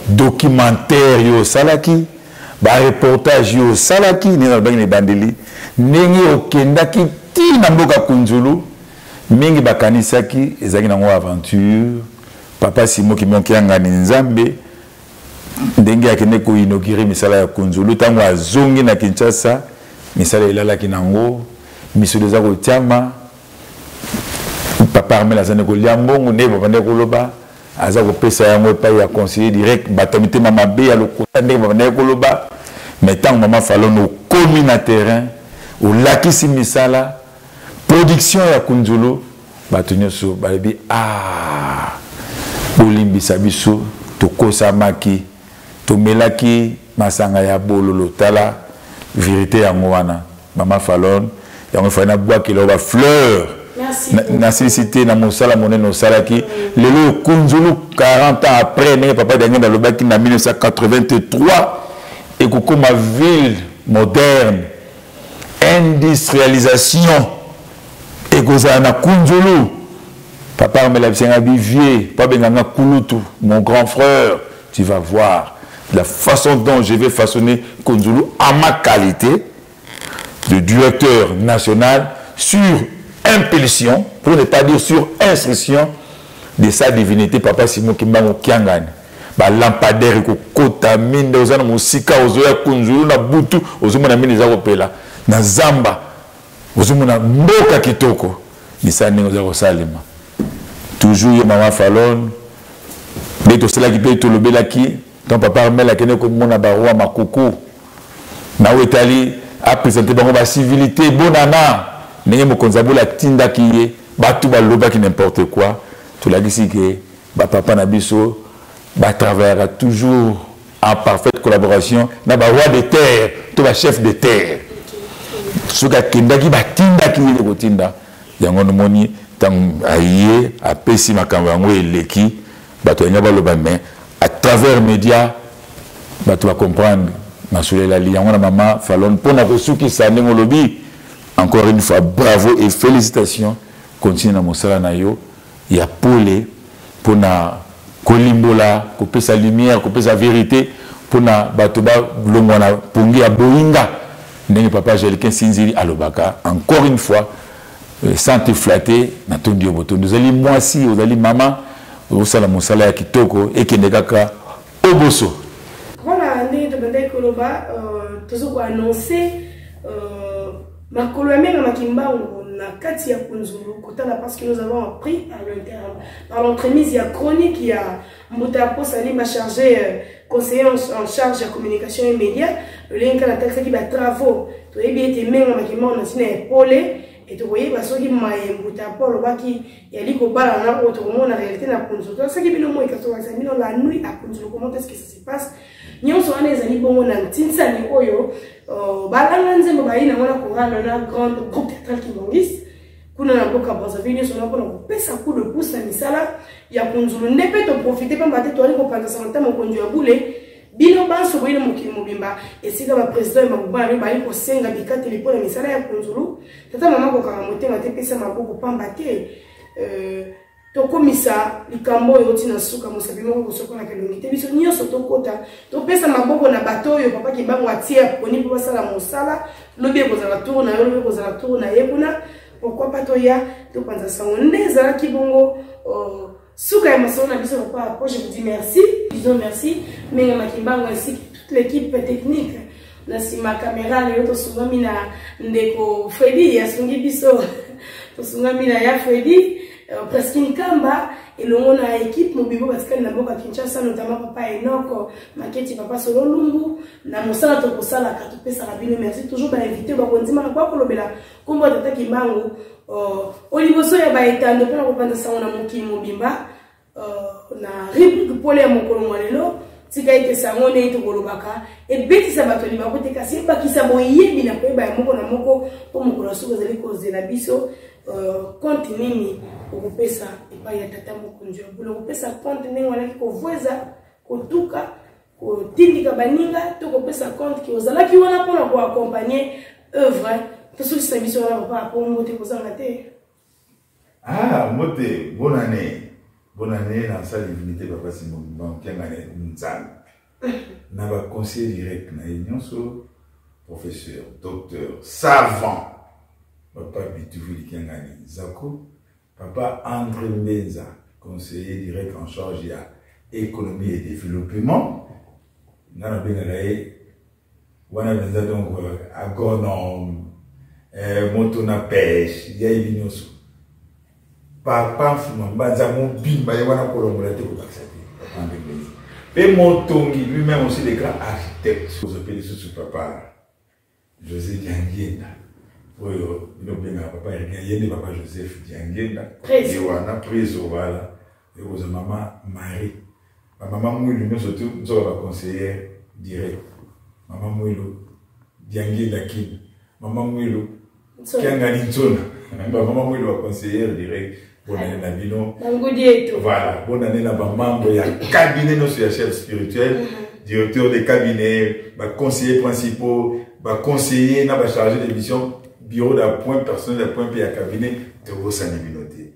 Documentaire yo osalaki, ba reportage yo osalaki, ndenge nalobaki na ebandeli, ndenge okendaki ti na mboka Kunzulu, mingi bakanisaki ezalaki nango aventure. Papa Simon Kimbangu Kiangani Nzambe ndenge akende koinaugure misala ya Kunzulu, ntango azongi na Kinshasa misala elalaki nango, misolo eza kotiama, papa Armel azali kolia mbongo nde papa nde koloba aza kopesa yango epai ya conseiller direct, bato ya mitema mabe ya lokuta ndenge papa nde koloba. Mais ntango Mama Falonne okomi na terrain, olakisi misala production ya Kunzulu, bato nyonso balobi ah, bolimbisa biso, tokosamaki, tomelaki masanga ya bololo. Tala vérité yango wana Mama Falonne, yango efali nabwakela yo ba fleur nasilisi te na mosala monene osalaki. Lelo Kunzulu 40 ans après, ndenge papa Daniel alobaki na 1983 ekokoma ville moderne, industrialisation ekozala na Kunzulu. Papa Armel abisenga bivier, papa benganga Kulutu, mon grand frère, tu vas voir la façon dont je vais façonner Kunzulu à ma qualité de directeur national sur impulsion, pour ne pas dire sur instruction de sa divinité papa Simon Kimbangu Kiangani. Ba lampadaire ekokota minda, oza na mosika, ozoya Kunzulu na butu, ozomona minda eza kopela na zamba, ozomona mboka kitoko, misala ndenge oza kosalema. Toujours yo Mama Falonne, nde tosalaki mpe tolobelaki ton papa Armel akende komona ba roi Makuku na oyo etali apresente bango ba civilité bonana, ndenge mokonzi abola atindaki ye, bato balobaki n'importe quoi. Tolakisi ke ba papa na biso ba travaillera toujours en parfaite collaboration na ba roi de terre to ba chef de terre. Soki akendaki batindaki ye kotinda yango, nomoni ntango aye apesi makambo yango eleki, bato yango baloba, mais à travers média bato bacomprendre masolo elali yango. Na Mama Falonne, mpona kosukisa ndenge olobi, encore une fois bravo et félicitations, continue na mosala na yo ya pole mpona kolimbola, kopesa lumière, kopesa vérité mpona bato balongwa na pongi ya boyinga, ndenge papa Angélique Sinzili alobaka. Encore une fois, sans te flatter, natondi yo botondi. Ozali mwasi, ozali mama, osala mosala ya kitoko, ekende kaka oboso. Voilà, ndenge tobandaki koloba, tozo koannonce makolo ya Menga Kimbangu na kati ya Kunzulu kotala, parce que nous avons appris par l'entremise ya chronique ya Mbuta ya Posa Limba, chargé conseiller en charge ya communication et média, lolenge kaka natalisaki ba travaux, toyebi ete Menga Kimbangu na ntina ya pole. E tokoyeba soki maye mbuta po alobaki yali kobala na oyo tokomona réalité na Kunzulu. Tolasaki bino moi kasi tokolakisa bino la nuit à Kunzulu, comment est-ce que ça se passe. Nyonso wana ezali bongo na ntinsani oyo balanga nzembo bayi nango na chorale na grande groupe théâtral Kimbanguiste kuna na mboka Brazzaville. Nyonso wana mpona kopesa coup de pouce na misala ya Kunzulu. Nde mpe toprofite pamba te toali kopanza sango ta mokonzi ya bule bino banso boyini mokili mobimba esika baprésident ya mabobana bino bayi kosenga bikateli mpo na misala ya Kunzulu. Tata mama, kokanga motema te, pesa maboko pamba te tokomisa likambo oyo oti na suka. Mosapi moko kosokolaka elongi te. Biso nyonso tokota, topesa maboko na bato oyo papa Kimbangu atie, aponi mpo basala mosala. Lobi ekozala tour na yo, lobi ekozala tour na ye kuna. Pourquoi pas toya topanza sango? Nde ezalaki bongo suka ya masolo na biso. Papa Apo, je vous dis merci, disons merci Menga Makimbango ainsi que toute l'équipe technique na nsima caméra. Lelo tosungami na ndeko Fredi, asungi biso, tosungami na ya Fredi Presque Nkamba elongo na équipe mobimbo batikali na mboka Kinshasa, notamment papa Enoko Maketi, papa Solo Lumbu. Na mosala tokosalaka, topesaka bino merci. Toujours bainvité bakondimaka kwa kolobela nkombo ya tata Kimbangu oliboso ya baetando mpona kopanza sango na mokili mobimba na rubrique pole ya mokolo mwa lelo. Tika ete sango ndenge tokolobaka ebetisa bato libaku te, kasi ebakisa boyebi na koyeba ya moko na moko, mpo mokolo ya suka ezali kozela biso. Compte nini okopesa epai ya tata mokonzi ya bule? Okopesa compte ndenge walaki kovweza, kotuka, kotindika baninga, to kopesa compte ke ozalaki wana mpona koaccompagne œuvre? Tosukisa biso wana. Papa Apo, mbote kozanga te. Ah, mbote, bonne année, bonne année na sa divinité papa Simon Bankiangane Nzambe na baconseiller direct na ye nyonso, professeur, docteur, savant papa Bituvu Likiangani Zako, papa André Mbenza, conseiller direct en charge ya économie et développement. Nga nabengaka ye wana mpenza, donc agronome, moto na pêche, yayebi nyonso. Papa Mfuma Mbanza mobimba ye wana, kolongola te, kobakisa te, papa André Mbenza mpe motongi, lui-même aussi le grand architecte. Ozwa mpe lisusu papa José Diangienda oyo bino bobengaka papa Ergin, ye nde papa Joseph Diangienda ye wana prise. Wana ekozwa mama Marie, bamama Mwilu nyonso tu nzoka baconseillère direct, mama Mwilu Diangienda Kim, mama Mwilu Kiangani Nzona, bamama Mwilu baconseillère direct. Bonane na bino. Voilà, bonane na bamembre ya cabinet nyonso ya chef spirituel, directeur de cabinet, baconseillers principaux, baconseiller na bachargé de mission, bureau d'appoint, personnel d'appoint mpe ya cabinet. Tobosani bino te.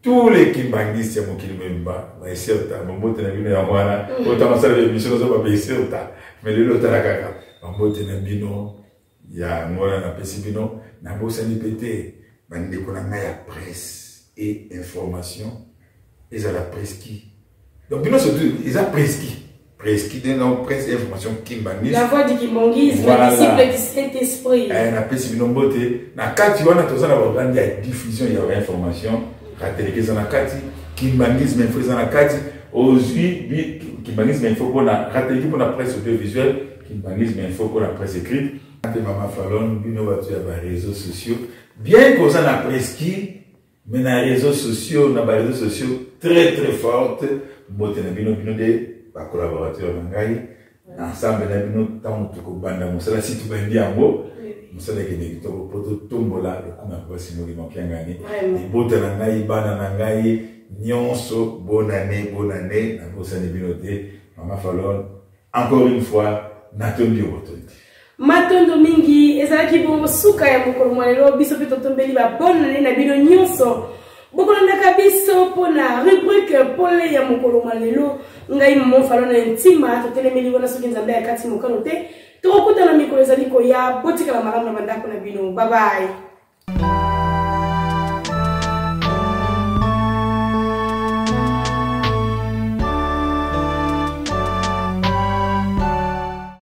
Tous les kimbanguistes ya mokili mobimba, baeserta bambote na bino. Yango wana otanga osala émission, ozo baeserta, mais lelo otala kaka bambote na bino. Yango wana napesi bino. Nabosani mpe te bandeko na ngai ya presse et information, ezala Preski, donc bino surtout eza Preski, Preski, donc presse et information kimbanguiste. La voix du kimbanguisme, voilà. Disciple du Saint-Esprit. Napesi bino mbote. Na kati wana toza na baorgane ya diffusion ya information. Rateleke eza na kati, Kimbanguisme Info eza na kati. Ozwi Kimbanguisme Info mpona Rateleki, mpona presse audiovisuelle, Kimbanguisme Info mpona presse écrite. Mpe mama Falon, bino bato ya baréseaux sociaux, bien koza na Preski, mais na réseaux sociaux, na baréseaux sociaux très très forte, mbote na bino. Bino nde bacollaborateur na ngai. Ensemble na bino, ntango tokobanda mosala, si tobandi yango, mosala ekende kitoko mpo totombola lokumu ya papa Simon Kiangani. Libota na ngai, bana na ngai nyonso, bonane, bonane. Nabosani bino te. Mama Falon, encore une fois, natondi yo botondi. Matondo mingi. Ezalaki bongo suka ya mokolo mwa lelo. Biso mpe totombeli babonane na bino nyonso bokolandaka biso mpona rubrique pole ya mokolo mwa lelo. Ngai mama Falona Ntima, totelemeli wana. Soki Nzambe ya kati mokano te, tokokutana mikolo ezali koya. Botikala malamu na bandako na bino. Babai.